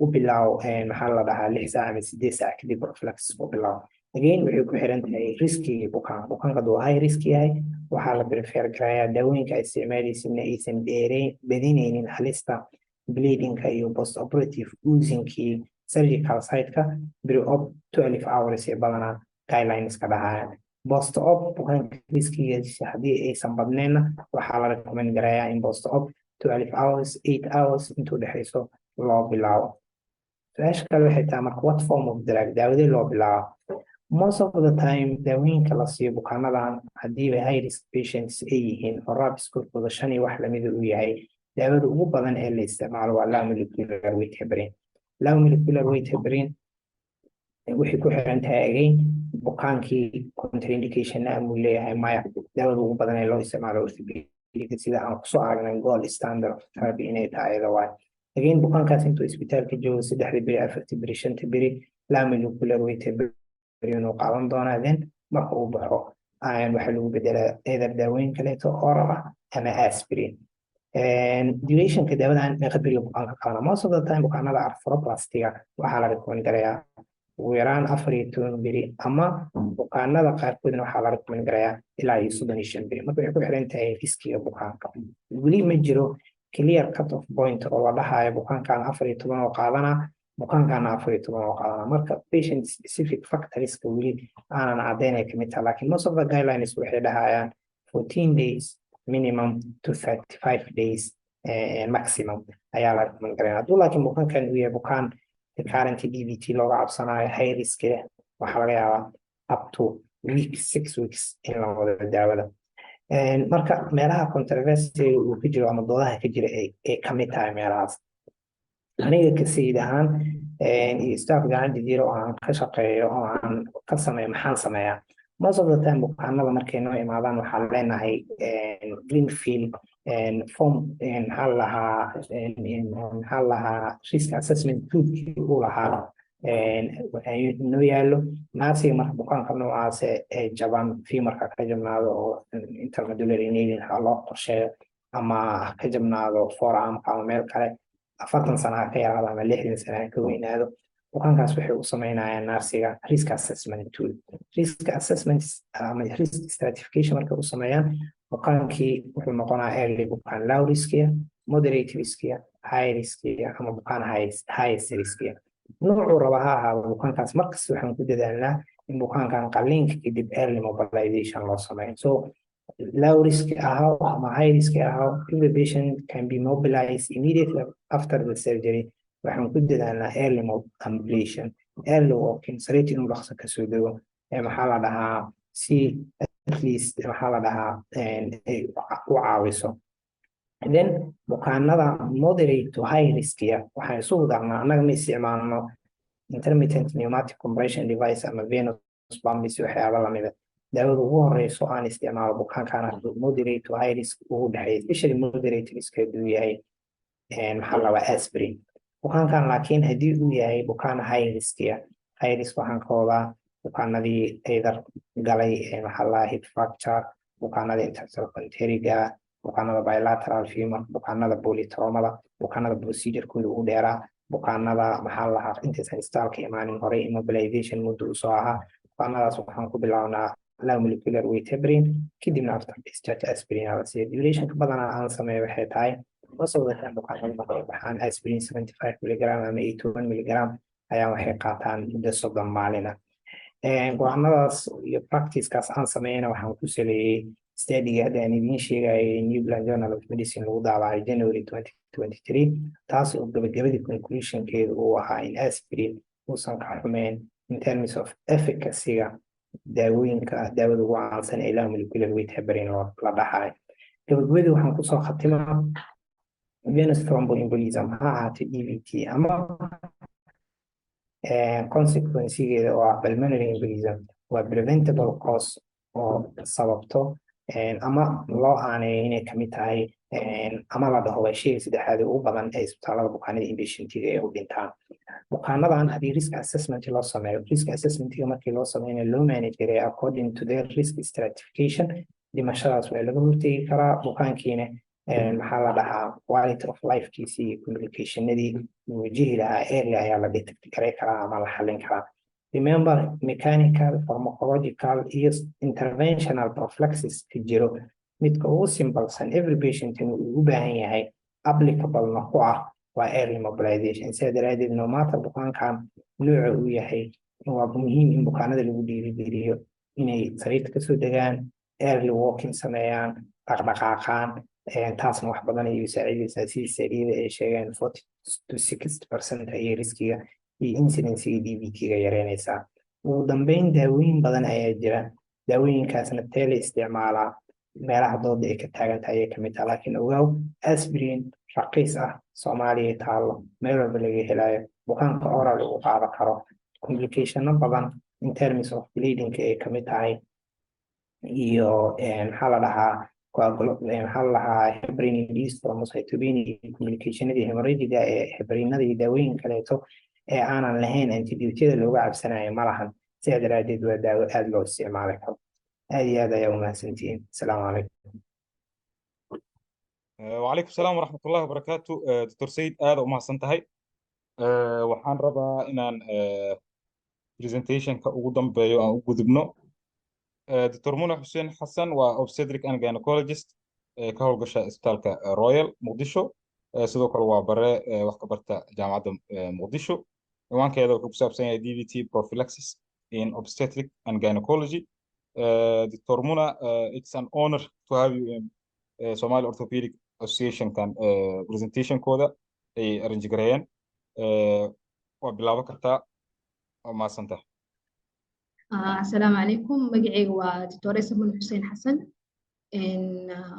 u bilaabo, maxaa la dhahaa, 6 saac ama 8 saac kadib prophylaxis u bilaabo. Again, waxay ku xiran tahay riskigii bukaanka. Bukaanka hadduu high risk yahay, waxaa la prefer garayaa daawooyinka ay isticmaalaysidna aysan dheereyn badinaynin halista bleedingka iyo post operative oozingkii surgical site-ka pre op 12 hours ee badanaa guidelines ka dhahayaan. Post op bukaanka riskigiisa haddii aysan badnayna, waxaa la recommend garayaa in post op 12 hours, 8 hours intuu dhexeyso loo bilaabo. Su-aasha kale waxay tahay marka, what form of drug, daawadee loo bilaabo? Most of the time daawooyinka la siiyo bukaanadan, hadiiba high risk patients ay yihiin oo RAP scorekooda 5 iyo wax lamida uu yahay, daawada ugu badan ee la isticmaalo waa low molecular weight heparin. Low molecular weight heparin waxay ku xiran tahay again bukaankii contraindication amuu leeyahay maya. Daawada ugu badan ee loo isticmaalo orthopedic, sida aan kusoo aragnay, gold standard of therapy inay tahay ayada waay. Again, bukaankaas intuu isbitaalka joogo, 3da beri, 4ta beri, 5ta beri, low molecular weight heparin inuu qaadan doonaa. Then marka uu baxo waxaa lagu bedelaa either daawooyin kaleeto oral ah ama aspirin. Durationka daawadan, meeqa beriga bukaanka qaadana? Most of the time bukaanada arthroplastyga waxaa la recommend garayaa ugu yaraan 14 beri, ama bukaanada qaarkoodna waxaa la recommend garayaa ilaa iyo 35 beri. Marka waxay ku xiran tahay riskiga bukaanka. Weli ma jiro clear cut off point oo la dhahayo bukaankan 14 oo qaadana, bukaankaana 14 oo qaadana. Marka patient specific factorska weli aanan caddaynay kamid tahay, laakiin most of the guidelines waxay dhahayaan 14 days minimum to 35 days maximum ayaa la recommend garaya. Hadduu laakiin bukaankan uu yahay bukaan recurrent DVT looga cabsanayo, high risk leh, waxaa laga yaabaa up to week, 6 weeks in la wado daawada. Marka meelaha controversy uu ka jiro ama doodaha ka jira ay kamid tahay meelahaas, aniga ka sayid ahaan iyo staff gacan jiro oo aan ka shaqeeyo oo aan ka sameeyo, maxaan sameeyaa? Most of the time bukaanada markay noo imaadaan, waxaan leenahay Greenfield form, maxaa la lahaa, risk assessment toolkii uu lahaa noo yaalo naasiga. Marka bukaanka noocaas ee jaban, femurka ka jabnaado oo intramedullary nailing ha loo qorsheeyo, ama ha ka jabnaado forearmka ama meel kale, 40 sana ha ka yaraado ama 60 sana ha ka weynaado, bukaankaas waxay u sameynayaan naarsiga risk assessment tool, risk assessment ama risk stratification. Markay u sameeyaan, bukaankii wuxuu noqonaa early bukaan low riskiya, moderate riskiya, high riskiya ama bukaan highest riskiya. Nuucuu raba ha ahaado bukaankaas, markasta waxaan ku dadaalnaa in bukaankan qalliinka kadib early mobilization loo sameeyo. So low risk ahaw ama high risk ahaw, if the patient can be mobilized immediately after the surgery, waxaan ku dadaalnaa early ambulation, early walking, sariirta inuu dhaqso kasoo dego, maxaa la dhahaa, si at least, maxaa la dhahaa, u caawiso. Then bukaanada moderate to high riskiya waxaan isugu darnaa, annaga ma isticmaalno intermittent pneumatic compression device ama venous pumps, waxyaaba lamida. Daawada ugu horeyso aan isticmaalo bukaankan moderate to high risk ugu dhexeeya, especially moderate risk hadduu yahay, maxaa la rabaa, aspirin. Bukaankan laakiin haddii uu yahay bukaan high riskiya, high risk waxaan ka wadaa bukaanadii either galay, maxaa la, hip fracture, bukaanada intertrochanteriga, bukaanada bilateral femur, bukaanada polytraumada, bukaanada procedurekooda ugu dheeraa, bukaanada, maxaa lahaa, intaysan isbitaalka imaanin horey immobilization muddo usoo ahaa, bukaanadaas waxaan ku bilaabnaa low molecular weight heparin, kadibna after discharge aspirin ala siiya. Durationka badanaa aan sameeyo waxay tahay, most of the time bukaanada markay baxaan, aspirin 75 milligram ama 81 milligram ayaa waxay qaataan muddo 30 maalin ah. Go-aanadaas iyo practicekaas aan sameeyana waxaan ku saleeyey studyga hadda aan idiin sheegayay, New England Journal of Medicine lagu daabacay January 2023, taas oo gabagabadii conclusionkeedu uu ahaa in aspirin uusan ka xumeyn in terms of efficacy-ga daawooyinka daawada ugu caansan ee low molecular weight heparin la dhahayo. Gabagabadii waxaan kusoo khatimaa, venous thromboembolism ha ahaatay DVT ama consequencegeeda oo ah pulmonary embolism, waa preventable cause oo sababto ama loo aaneeyo inay kamid tahay ama la dhaho waa sheyga saddexaad ugu badan ee isbitaalada bukaanada inpatientiga ee u dhintaan. Bukaanadan haddii risk assessment loo sameeyo, risk assessmentiga markii loo sameynayo loo manage gareeyo according to their risk stratification, dhimashadaas waa laga hortegi karaa. Bukaankiina, maxaa la dhahaa, quality of lifekiisii iyo complicationadii uu wajihi lahaa early ayaa la detect garay karaa ama la xalin karaa. Remember, mechanical, pharmacological iyo interventional prophylaxis ka jiro, midka ugu simplesan every patient inuu ugu baahan yahay, applicablena ku ah, waa early mobilization. Sidaa daraadeed, no matter bukaankan nooca uu yahay, waa muhiim in bukaanada lagu dhiirigeliyo. Inay sariirta kasoo degaan, early walking sameeyaan, dhaqdhaqaaqaan. Taasna wax badan ayay saacidaysaa. Sidii study-yada ay sheegeen, 40 to 60% ayay risk-iga iyo incidence-ga DVT-ga yareynaysaa. Ugu dambeyn, daawooyin badan ayaa jira. Daawooyinkaasna tee la isticmaalaa? Meelaha dooda ay ka taagan tahay ayay kamid tahay. Laakiin ogaaw, aspirin raqiis ah, Soomaaliya taallo, meel walba laga helayo, bukaanka oral uu qaadan karo, complication-o badan in terms of bleeding ay kamid tahay iyo maxaa la dhahaa, maxaa la dhahaa, heparin induced thrombocytopenia, complication-adii hemorrhagic-ga ee heparin-ada iyo daawooyin kaleeto ee aanan lahayn antibiotic-yada looga cabsanayo ma lahan. Sidaa daraadeed waa daawo aada loo isticmaali karo. Aad iyo aad ayaa umahadsantihiin. Asalaamu calaykum. وعليكم السلام ورحمة الله وبركاته. دكتور سيد, aad u mahadsan tahay. Waxaan rabaa inaan presentation-ka ugu dambeeyo aan u gudubno. Dr. Muna Xuseen Xasan waa obstetric and gynecologist ka howlgasha isbitaalka Royal Muqdisho. Sidoo kale waa bare wax ka barta Jaamacadda Muqdisho. Ciwaankeeda wuxuu ku saabsan yahay DVT prophylaxis in obstetric and gynecology. Dr. Muna, it's an honor to have you in Somali Orthopedic Association kan presentation-kooda ay arrange gareeyeen. Waa bilaaban kartaa, waa mahadsantahay. Asalaamu calaykum. Magacayga waa Dr. Mun Xuseen Xasan,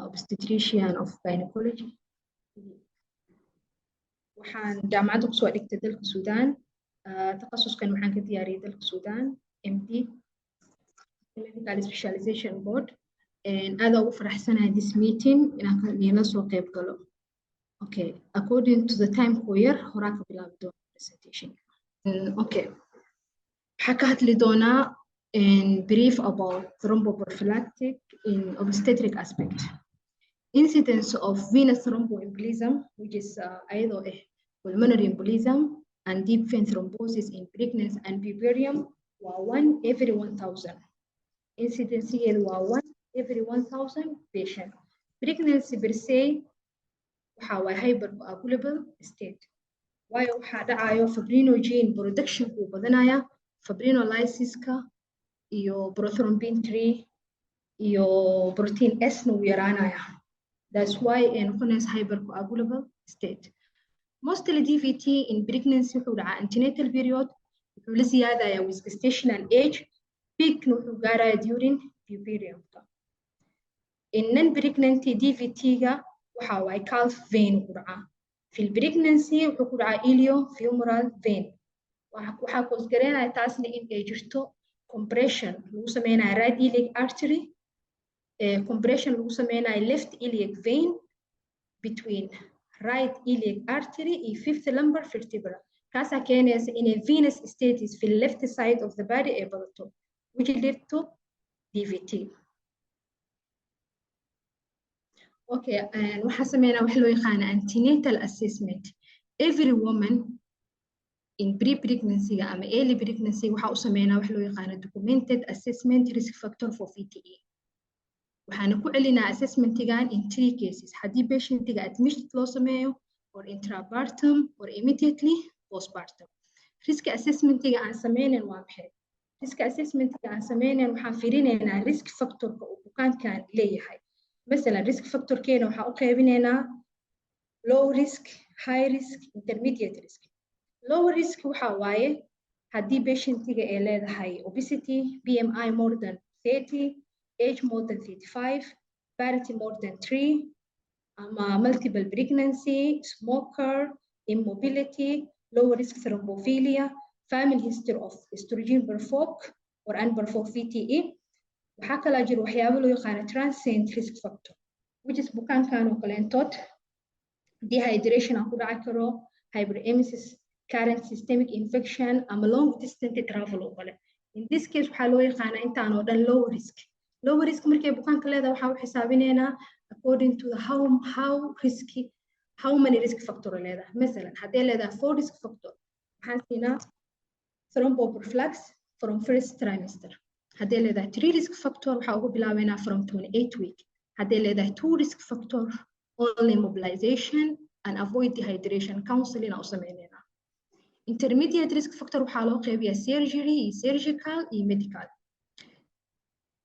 obstetrician of gynecology. Waxaan jaamacadda kusoo dhigtay dalka Suudaan. Takhasuskan waxaan ka diyaariyey dalka Suudaan, MD, Medical Specialization Board. Aad ugu faraxsanahay this meeting inaan idinla soo qayb galo. Okay, according to the time ku yar, horaa ka bilaabi doona presentation. Okay, waxaa ka hadli doonaa brief about thromboprophylactic in obstetric aspect. Incidence of venous thromboembolism, which is ayadoo ah pulmonary embolism and deep vein thrombosis in pregnancy and puerperium, waa one every 1000. Incidence-geedu waa one every 1000 patient. Pregnancy per se waxa waa hypercoagulable state, waayo waxaa dhacayo fibrinogen production kuu badanaya, fibrinolysis-ka iyo prothrombin 3 iyo protein S na wuu yaraanaya. That's why ay noqonaysa hypercoagulable state. Mostly DVT in pregnancy wuxuu dhacaa antenatal period, wuxuu la siyaadayaa with gestational age, peak-na wuxuu gaaraya during puerperium-ka. In non-pregnant, DVT-ga waxa waaye calf vein ku dhacaa. Fil pregnancy wuxuu ku dhacaa iliofemoral vein. Waxaa cause gareynaya taasna in ay jirto compression lagu sameynayo right iliac artery, compression lagu sameynayo left iliac vein between right iliac artery iyo fifth lumbar vertebra. Kaasaa keenaysa inay venous stasis fi left side of the body ay badato, which lead to DVT. Okay, waxaa sameynaa wax loo yaqaana antenatal assessment. Every woman in pre-pregnancy ama early pregnancy waxaa u sameynaa wax loo yaqaano documented assessment risk factor for VTE. Waxaana ku celinaa assessment-igan in three cases: haddii patient-iga admission loo sameeyo, or intrapartum, or immediately postpartum. Risk assessment-iga aan sameynayn waa maxay? Risk assessment-iga aan sameynayn waxaan fiirinaynaa risk factor-ka uu bukaankan leeyahay. Masalan, risk factor-keena waxaan u qaybinaynaa low risk, high risk, intermediate risk. Low risk waxa waaye haddii patient-iga ay leedahay obesity, BMI more than 30, age more than 35, parity more than 3, ama multiple pregnancy, smoker, immobility, low risk thrombophilia, family history of estrogen provoked or unprovoked VTE. Waxaa kalaa jira waxyaabo loo yaqaano transient risk factor, which is bukaankan oo kaleentood dehydration aan ku dhaci karo, hyperemesis, current systemic infection ama long distance travel oo kale. In this case waxaa loo yaqaanaa intaan oo dhan low risk. Low risk markay bukaanka leedahay, waxaa u xisaabinaynaa according to the how risky, how many risk factor leedahay. Masalan, haddii leedahay four risk factor, waxaan siinaa thromboprophylax from first trimester. Haddii leedahay three risk factor, waxaa ugu bilaabeynaa from 28 week. Haddii leedahay two risk factor, only mobilization and avoid dehydration counseling aan u sameyneynaa. Intermediate risk factor waxaa loo qeybiyaa surgery iyo surgical iyo medical.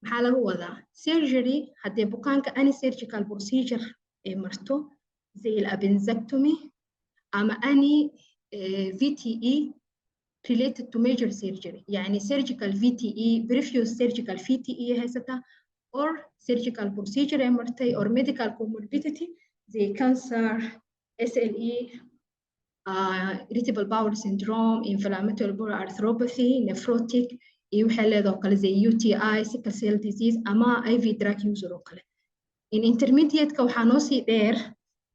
Maxaa laga wadaa surgery? Haddii bukaanka any surgical procedure ay marto, زي ال appendectomy ama any VTE related to major surgery، يعني surgical VTE, previous surgical VTE haysata or surgical procedure ay martay, or medical comorbidity زي cancer, SLE, irritable bowel syndrome, inflammatory bowel arthropathy, nephrotic iyo waxay leedahay oo kale زي UTI, sickle cell disease ama IV drug user oo kale. In intermediate-ka waxaa noo sii dheer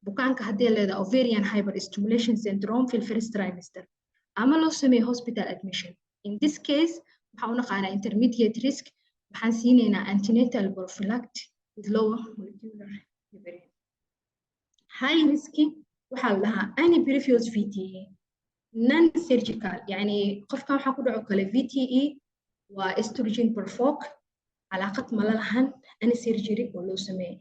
bukaanka haddii leedahay ovarian hyperstimulation syndrome في first trimester ama loo sameeyo hospital admission. In this case waxaan u naqaanaa intermediate risk. Waxaan siinaynaa antenatal prophylactic with low molecular heparin. High risk waxaa la dhahaa any previous VTE, non surgical، يعني qofkan waxaa ku dhaco kale VTE waa estrogen provoke, calaaqad mala lahan any surgery oo loo sameeyey.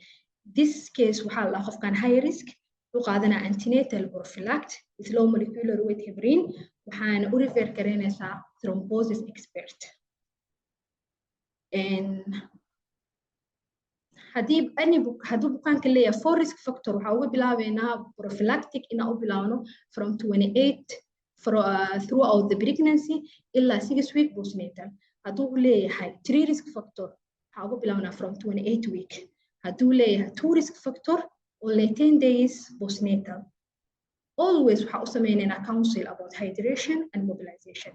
This case waxaa la dhahaa qofkan high risk, wuxuu qaadanaa antenatal prophylactic with low molecular weight heparin, waxaana u refer garaynaysaa thrombosis expert. Haddii any hadduu bukaanka leeyahay four risk factor, waxaa uga bilaabeynaa prophylactic inaan u bilaabno from 28 throughout the pregnancy ilaa 6 week postnatal. Hadduu leeyahay three risk factor, waxaa uga bilaabnaa from 28 week. Hadduu leeyahay two risk factor, only 10 days postnatal. Always waxaa u sameynaynaa counsel about hydration and mobilization.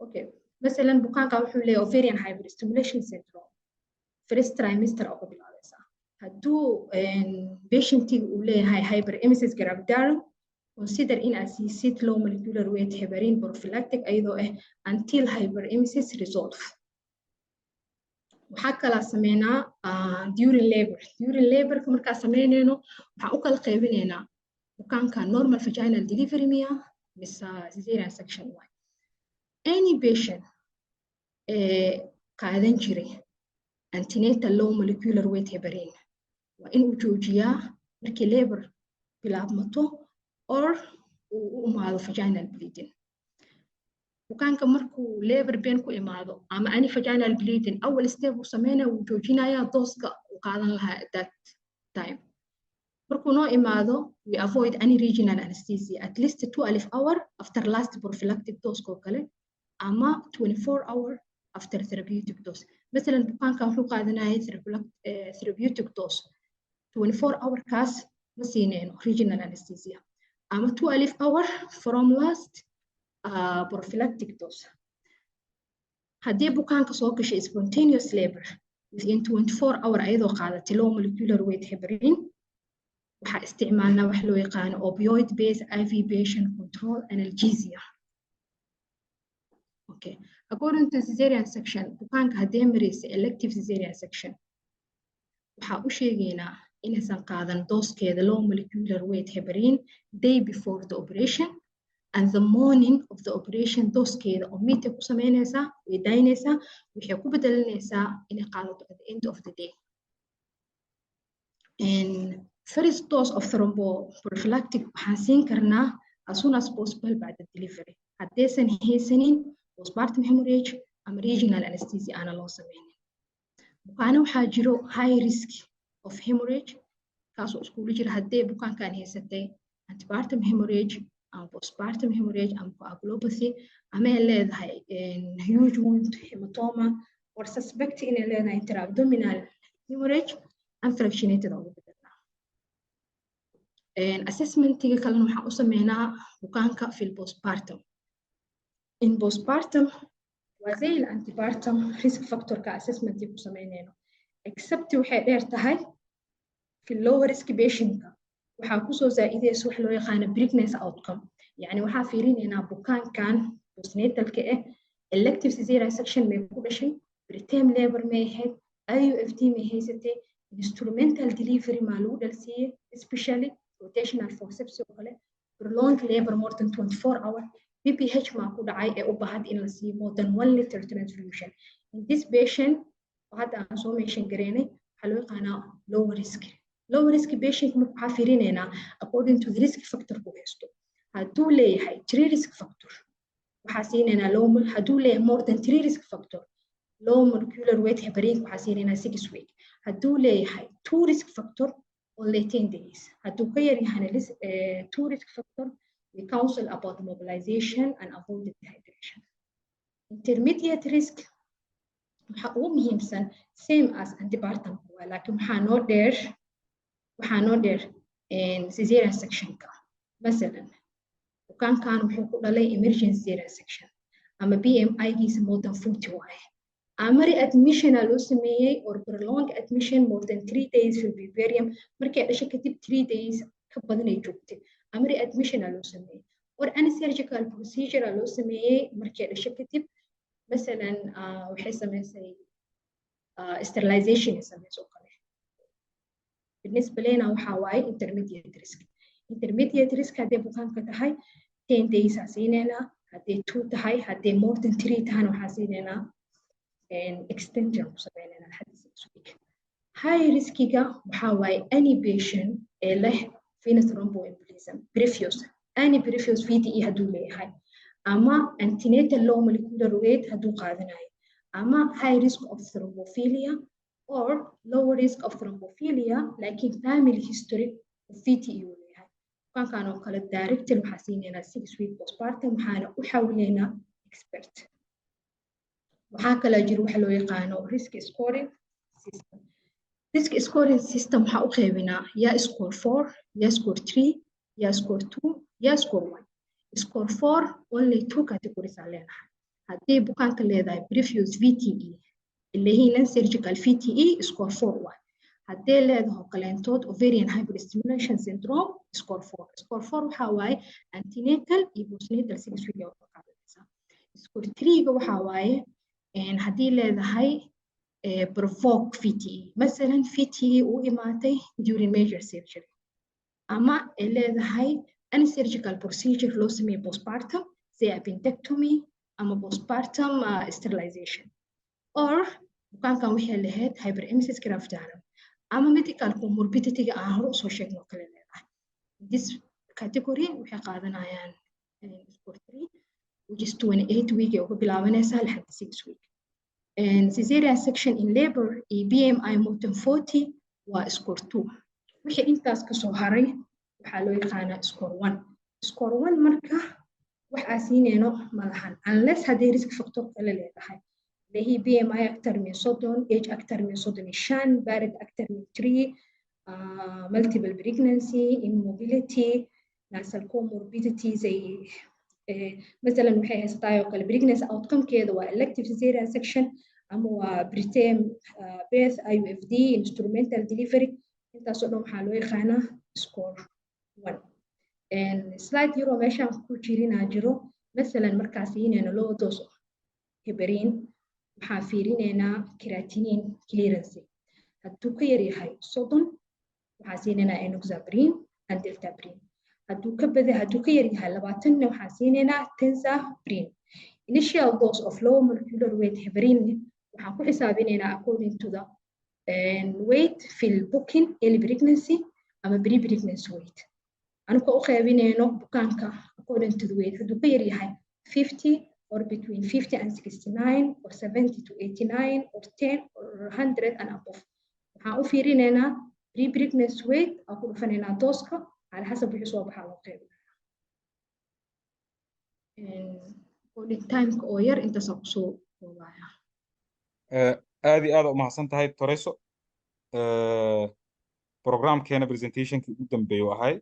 Okay, masalan bukaanka wuxuu leeyahay ovarian hyperstimulation syndrome, first trimester uga bilaabaysaa. Hadduu patientiga uu leeyahay hyperemesis gravidarum, consider in aad siisid low molecular weight heparin prophylactic ayadoo ah until hyperemesis resolve. Waxaa kalaa sameynaa during labor. During laborka markaa sameynayno, waxaan u kala qaybinaynaa bukaanka normal vaginal delivery miya mise cesarean section waay. Any patient ee qaadan jiray antenatal low molecular weight heparin waa inuu joojiyaa markii labor bilaabmato or uu u imaado vaginal bleeding. Bukaanka markuu labor pain ku imaado ama any vaginal bleeding, awal step uu sameynaya, wuu joojinayaa doseka uu qaadan lahaa at that time. Markuu noo imaado, we avoid any regional anesthesia at least 12 hour after last prophylactic dose oo kale ama 24 hour after therapeutic dose. Masalan bukaanka wuxuu qaadanayay therapeutic dose, 24 hour kaas ma siinayno regional anesthesia ama 12 hour from last prophylactic dose. Haddii bukaanka soo gashay spontaneous labor within 24 hour ayadoo qaadatay low molecular weight heparin, waxaa isticmaalnaa wax loo yaqaano opioid based IV patient control analgesia. Okay, according to cesarean section, bukaanka haddii maraysa elective cesarean section, waxaa u sheegaynaa inaysan qaadan dosekeeda low molecular weight heparin day before the operation, and the morning of the operation dosekeeda omit ku sameynaysaa, way daynaysaa, waxay ku bedelinaysaa inay qaadato at the end of the day. And first dose of thromboprophylactic waxaan siin karnaa as soon as possible bacda delivery, haddaysan haysanin postpartum hemorrhage ama regional anesthesia aana loo sameynin. Bukaano waxaa jiro high risk of hemorrhage, kaasoo iskugu jira haddii bukaankan haysatay antepartum hemorrhage ama postpartum hemorrhage ama coagulopathy ama ay leedahay huge wound hematoma or suspect inay leedahay intra-abdominal hemorrhage, unfractionated ugu bedelnaa. Assessmentiga kalena waxaan u sameynaa bukaanka fil postpartum. In postpartum waa زي antepartum risk factorka assessmentii ku sameynayno, except waxay dheer tahay في lower risk patientka waxaa kusoo zaa'idaysa wax loo yaqaano pregnancy outcome. Yani waxaa fiirinaynaa bukaankan postnatalka ah, elective cesarean section may ku dhashay, preterm labor may ahayd, IUFD may haysatay, instrumental delivery maa lagu dhalsiiyey, especially rotational forceps oo kale, prolonged labor more than 24 hour, PPH maa ku dhacay ee u baahan in la siiyo more than 1 liter transfusion. In this patient hadda aan soo mention gareynay, waxaa loo yaqaanaa low risk. Low risk patient marka waxaa fiirinaynaa according to the risk factor ku haysto. Hadduu leeyahay three risk factor, waxaa siinaynaa low. Hadduu leeyahay more than three risk factor, Low molecular weight heparin waxaa siinaynaa 6 week. Hadduu leeyahay two risk factor, only 10 days. Hadduu ka yar yahayna two risk factor, we counsel about mobilization and avoid dehydration. Intermediate risk waxaa ugu muhiimsan same as antepartum waa, laakiin waxaa noo dheer cesarean sectionka. Masalan, bukaankan wuxuu ku dhalay emergency cesarean section ama BMI-giisa more than 40 waaye, ama readmission aa loo sameeyey or prolonged admission more than 3 days for puerperium. Markay dhasho kadib 3 days ka badan ay joogtay, ama readmission aa loo sameeyey, or any surgical procedure aa loo sameeyey markay dhasho kadib. Masalan, waxay sameysay sterilization ay sameysay oo kale. بالنسبة لنا waxaa waaye intermediate risk. Intermediate risk hadday bukaanka tahay, 10 days aa siineynaa. Hadday two tahay, hadday more than three tahana, waxaa siineynaa extension ku sameynayna hadda 6 week. High riskiga waxaa waaye any patient ee leh venous thromboembolism previous, any previous VTE hadduu leeyahay, ama antenatal low molecular weight hadduu qaadanayo, ama high risk of thrombophilia or low risk of thrombophilia laakiin family history of VTE uu leeyahay. Bukaankan oo kale directly waxaa siinaynaa 6 week postpartum, waxaana u xawilaynaa expert. Waxaa kaloo jiro waxa loo yaqaano risk scoring system. Risk scoring system waxaa u qaybinaa yaa score 4, yaa score 3, yaa score 2, yaa score 1. Score 4, only two categories aan leenahay. Haddii bukaanka leedahay previous VTE, ilahiin non surgical VTE, score 4 waay. Haddii leedaho kaleentood ovarian hyperstimulation syndrome, score 4. Score 4 waxaa waaye antenatal iyo postnatal 6 week oo ka qaadanaysaa. Score 3-ga waxaa waaye haddii leedahay provoke VTE, masalan VTE uu imaatay during major surgery, ama ay leedahay any surgical procedure loo sameeyo postpartum, say appendectomy ama postpartum sterilization, or bukaankan waxay lahayd hyperemesis gravidarum ama medical comorbidity-ga aan hore usoo sheegno kale leedahay. This category waxay qaadanayaan score 3, which is 28 week ay uga bilaabanaysaa lixda 6 week. And cesarean section in labor iyo BMI more than 40 waa score 2. Wixii intaas kasoo haray waxaa loo yaqaanaa score 1. Score 1 marka wax aa siinayno ma lahan, unless haddii risk factor kale leedahay, lehi BMI aktar min 30, age aktar min 35, parity aktar min 3, multiple pregnancy, immobility, nasal comorbidity, زي مثلا waxay haysataa oo kale pregnancy outcome-keeda waa elective cesarean section ama waa preterm birth, IUFD, instrumental delivery. Intaasoo dhan waxaa loo yaqaanaa score 1. Slide yaro meeshaan ku jirinaa jiro. Masalan, markaa siinayno low dose heparin, waxaa fiirinaynaa creatinine clearance. Hadduu ka yar yahay 30, waxaa siinaynaa enoxaparin and dalteparin. Hadduu ka yar yahay 20-na, waxaa siinaynaa tinzaparin. Initial dose of low molecular weight heparin waxaan ku xisaabinaynaa according to the weight fil booking, early pregnancy ama pre pregnancy weight, anigoo u qaybinayno bukaanka according to the weight. Hadduu ka yar yahay 50 or between 50 and 69 or 70 to 89 or 10 or 100 and above, waxaan u fiirinaynaa pre pregnancy weight, aan ku dhufanaynaa dose-ka على حسب wixii soo baxaa loo qaybinaya. Recording timeka oo yar intaasaan kusoo koobaya. Aad iyo aad u mahadsan tahay, Toreso. Programkeena presentationkii ugu dambeeyay u ahay.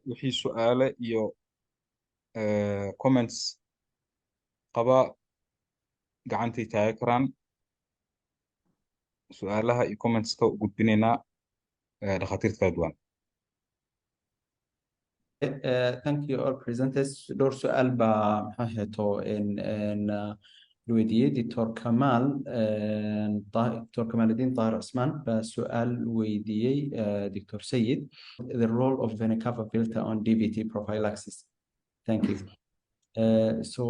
Wixii su'aale iyo comments qaba gacantay taagi karaan. Su'aalaha iyo commentska u gudbinaynaa dhakhaatiirta kala duwan. Thank you all presenters. Dhowr su'aal baa maxaa heeto in la weydiiyey Dr. Kamal, Dr. Kamaluddin Tahir Usman baa su'aal weydiiyey Dr. Sayid: the role of vena cava filter on DVT prophylaxis. Thank you. So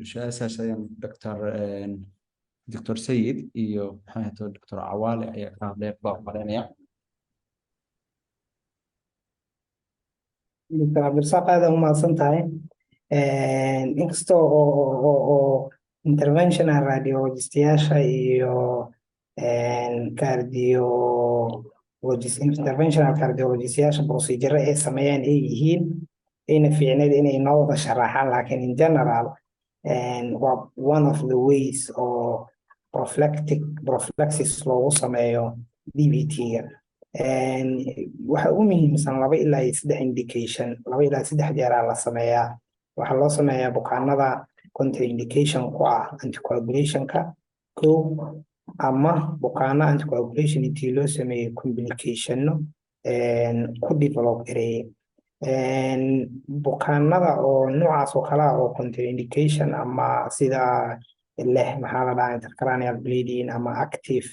su'aashaas ayaan Dr. Sayid iyo maxaa heeto Dr. Cawaale ayaa ka hadlay baa marinaya. Dr. Cabdirasaaq, aad u mahadsan tahay. Inkastoo oo Interventional radiologistayaasha iyo cardiologist, interventional cardiologistayaasha procedure ay sameeyaan ay yihiin, ayna fiicneed inay noo wada sharaxaan, laakiin in general waa one of the ways oo prophylactic prophylaxis loogu sameeyo DVT-ga. Waxa ugu muhiimsan 2 ilaa 3 indication, 2 ilaa 3 jeeraa la sameeyaa. Waxaa loo sameeyaa bukaanada contraindication ku ah anticoagulationka kow, ama bukaano anticoagulation intii loo sameeyey complicationno ku develop gareeyey. Bukaanada oo noocaas oo kale ah oo contraindication ama sida leh, maxaa la dhahaa, intracranial bleeding ama active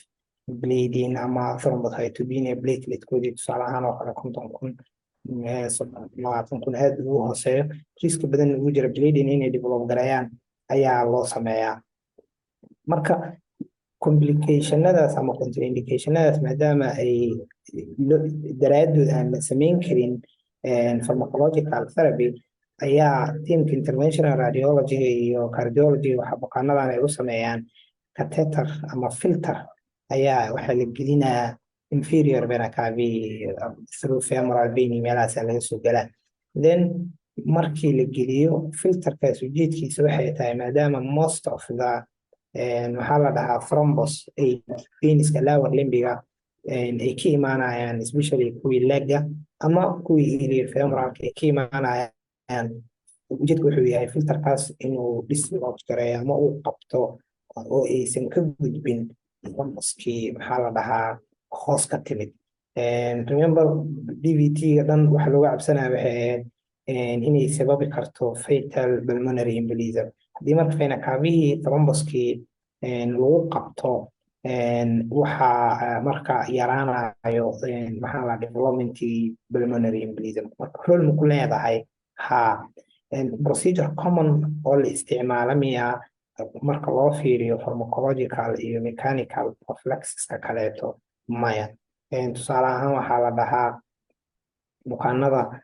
bleeding ama thrombocytopenia, plateletkoodii tusaale ahaan oo kale 50,000, 20,000 aad ugu hooseeyo, riski badan ugu jira bleeding inay develop gareeyaan ayaa loo sameeyaa. Marka complicationadaas ama contraindicationadaas maadaama ay daraadood aan la sameyn karin pharmacological therapy, ayaa teamka interventional radiology iyo cardiology waxa bukaanadan ay u sameeyaan catheter ama filter ayaa waxaa la gelinayaa inferior vena cava through femoral vein, meelahaas laga soo galaa. Then markii la geliyo filterkaas, ujeedkiisa waxay tahay maadaama most of the, maxaa la dhahaa, thrombus ay veniska lower limbiga ay ka imaanayaan, especially kuwii lega ama kuwii iliofemoralka ay ka imaanayaan, ujeedka wuxuu yahay filterkaas inuu dislodge gareeyo ama uu qabto oo aysan ka gudbin thrombuskii, maxaa la dhahaa, hoos ka timid. Remember, DVT-ga dhan waxa looga cabsanaya waxay ahayd inay sababi karto fatal pulmonary embolism. Haddii marka vena cavihii thrombuskii lagu qabto, waxaa marka yaraanayo, maxaa la, developmentii pulmonary embolism. Marka role ma ku leedahay? Ha. Procedure common oo la isticmaala miyaa marka loo fiiriyo pharmacological iyo mechanical prophylaxiska kaleeto? Maya. Tusaale ahaan waxaa la dhahaa bukaanada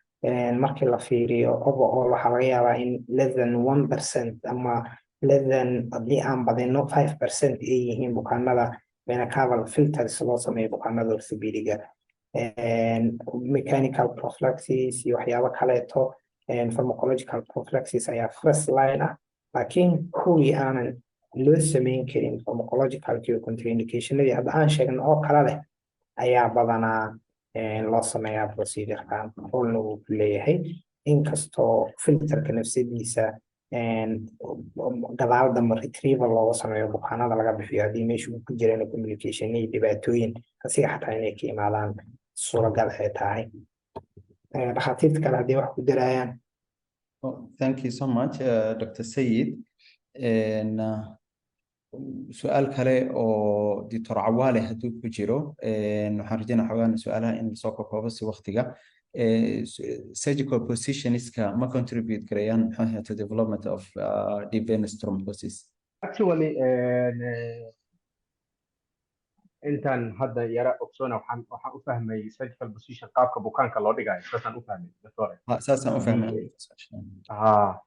markii la fiiriyo overall, waxaa laga yaabaa in less than 1% ama less than, haddii aan badino, 5% ay yihiin bukaanada vena caval filters loo sameeyo bukaanada orthopediga. Mechanical prophylaxis iyo waxyaabo kaleeto, pharmacological prophylaxis ayaa first line ah, laakiin kuwii aanan loo sameyn karin pharmacologicalkii iyo contraindicationadii hadda aan sheegno oo kale leh ayaa badanaa loo sameeyaa procedurekan. Rolna wuu ku leeyahay, inkastoo filterka nafsadiisa gadaal dambe retrieval looga sameeyo, bukaanada laga bixiyo haddii meesha uu ku jirana complication iyo dhibaatooyin asiga xataa inay ka imaadaan suuragal ay tahay. Dhakhaatiirta kale haddii wax ku darayaan. Oh, thank you so much, Dr. Sayid. Su-aal kale oo Dr. Cawaale hadduu ku jiro, waxaan rajeynaa xogaan su-aalaha in lasoo kokoobo si waqtiga. Surgical positionska ma contribute garayaan, maxaa ahayd, to development of deep venous thrombosis? Actually, intaan hadda yara ogsoona, waxaan u fahmay surgical position qaabka bukaanka loo dhigayo, saasaan u fahmay, doctor. Saasaan u fahmay. Ha,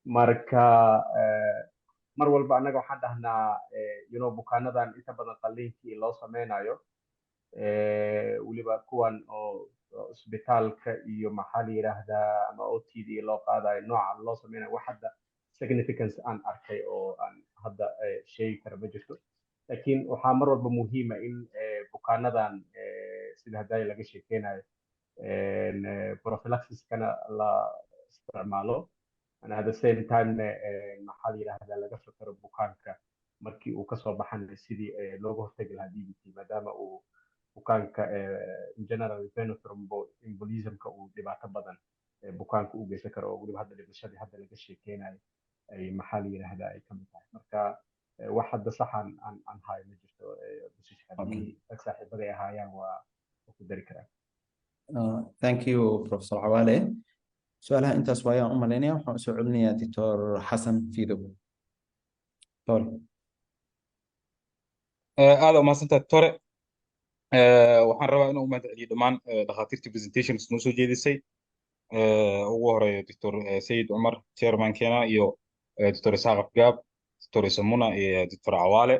marka mar walba annaga waxaan dhahnaa bukaanadan inta badan qalliinkii loo sameynayo, weliba kuwan oo isbitaalka iyo, maxaa la yidhaahdaa, ama OTD loo qaadayo, nooca loo sameynayo, wax hadda significance aan arkay oo aan hadda sheegi kara ma jirto. Laakiin waxaa mar walba muhiima in bukaanadan, sida hadda laga sheekeynayo, prophylaxiskana la isticmaalo and at the same time maxaa la yidhaahdaa, laga fekero bukaanka markii uu kasoo baxan sidii looga hortagi lahaa DVT, maadaama uu bukaanka in general venothromboembolismka uu dhibaato badan bukaanka u geysan karo, oo weliba hadda dhimashadii hadda laga sheekeynayo ay, maxaa la yidhaahdaa, ay kamid tahay. Marka wax hadda saxan aan hayo ma jirto position. Haddii rag saaxiibaday ahaayaan waa ku dari karaan. Thank you, Professor Awale. Su-aalaha intaas waayaan u malaynaya. Waxaan usoo celinayaa Doctor Xasan Fido. Sorry. Aad u mahadsantahay, Doctore. Waxaan rabaa inaan u mahad celiyo dhammaan dhakhaatiirtii presentations noo soo jeedisay, ugu horeeya Doctor Sayid Cumar, chairmankeena, iyo Doctor Isaaq Afgaab, Dr. Isamuna iyo Dr. Cawaale,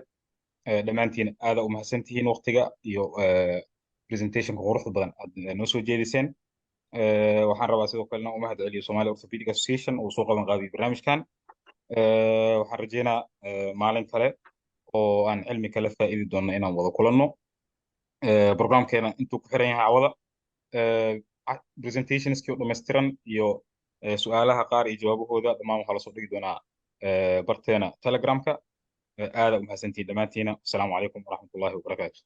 dhammaantiin aada u mahadsantihiin waqtiga iyo presentationka quruxda badan aad noo soo jeediseen. Waxaan rabaa sidoo kale inaan u mahad celiyo Somali Orthopedic Association oo soo qaban qaabiyey barnaamijkan. Waxaan rajeynaa maalin kale oo aan cilmi kala faa'iidi doono inaan wada kulanno. Programkeena intuu ku xiran yahay cawada, presentationskii oo dhammaystiran iyo su'aalaha qaar iyo jawaabahooda dhammaan waxaa lasoo dhigi doonaa barteena Telegramka. Aada u mahadsantihiin dhammaantiina. Asalaamu calaykum waraxmatullaahi wabarakaatu.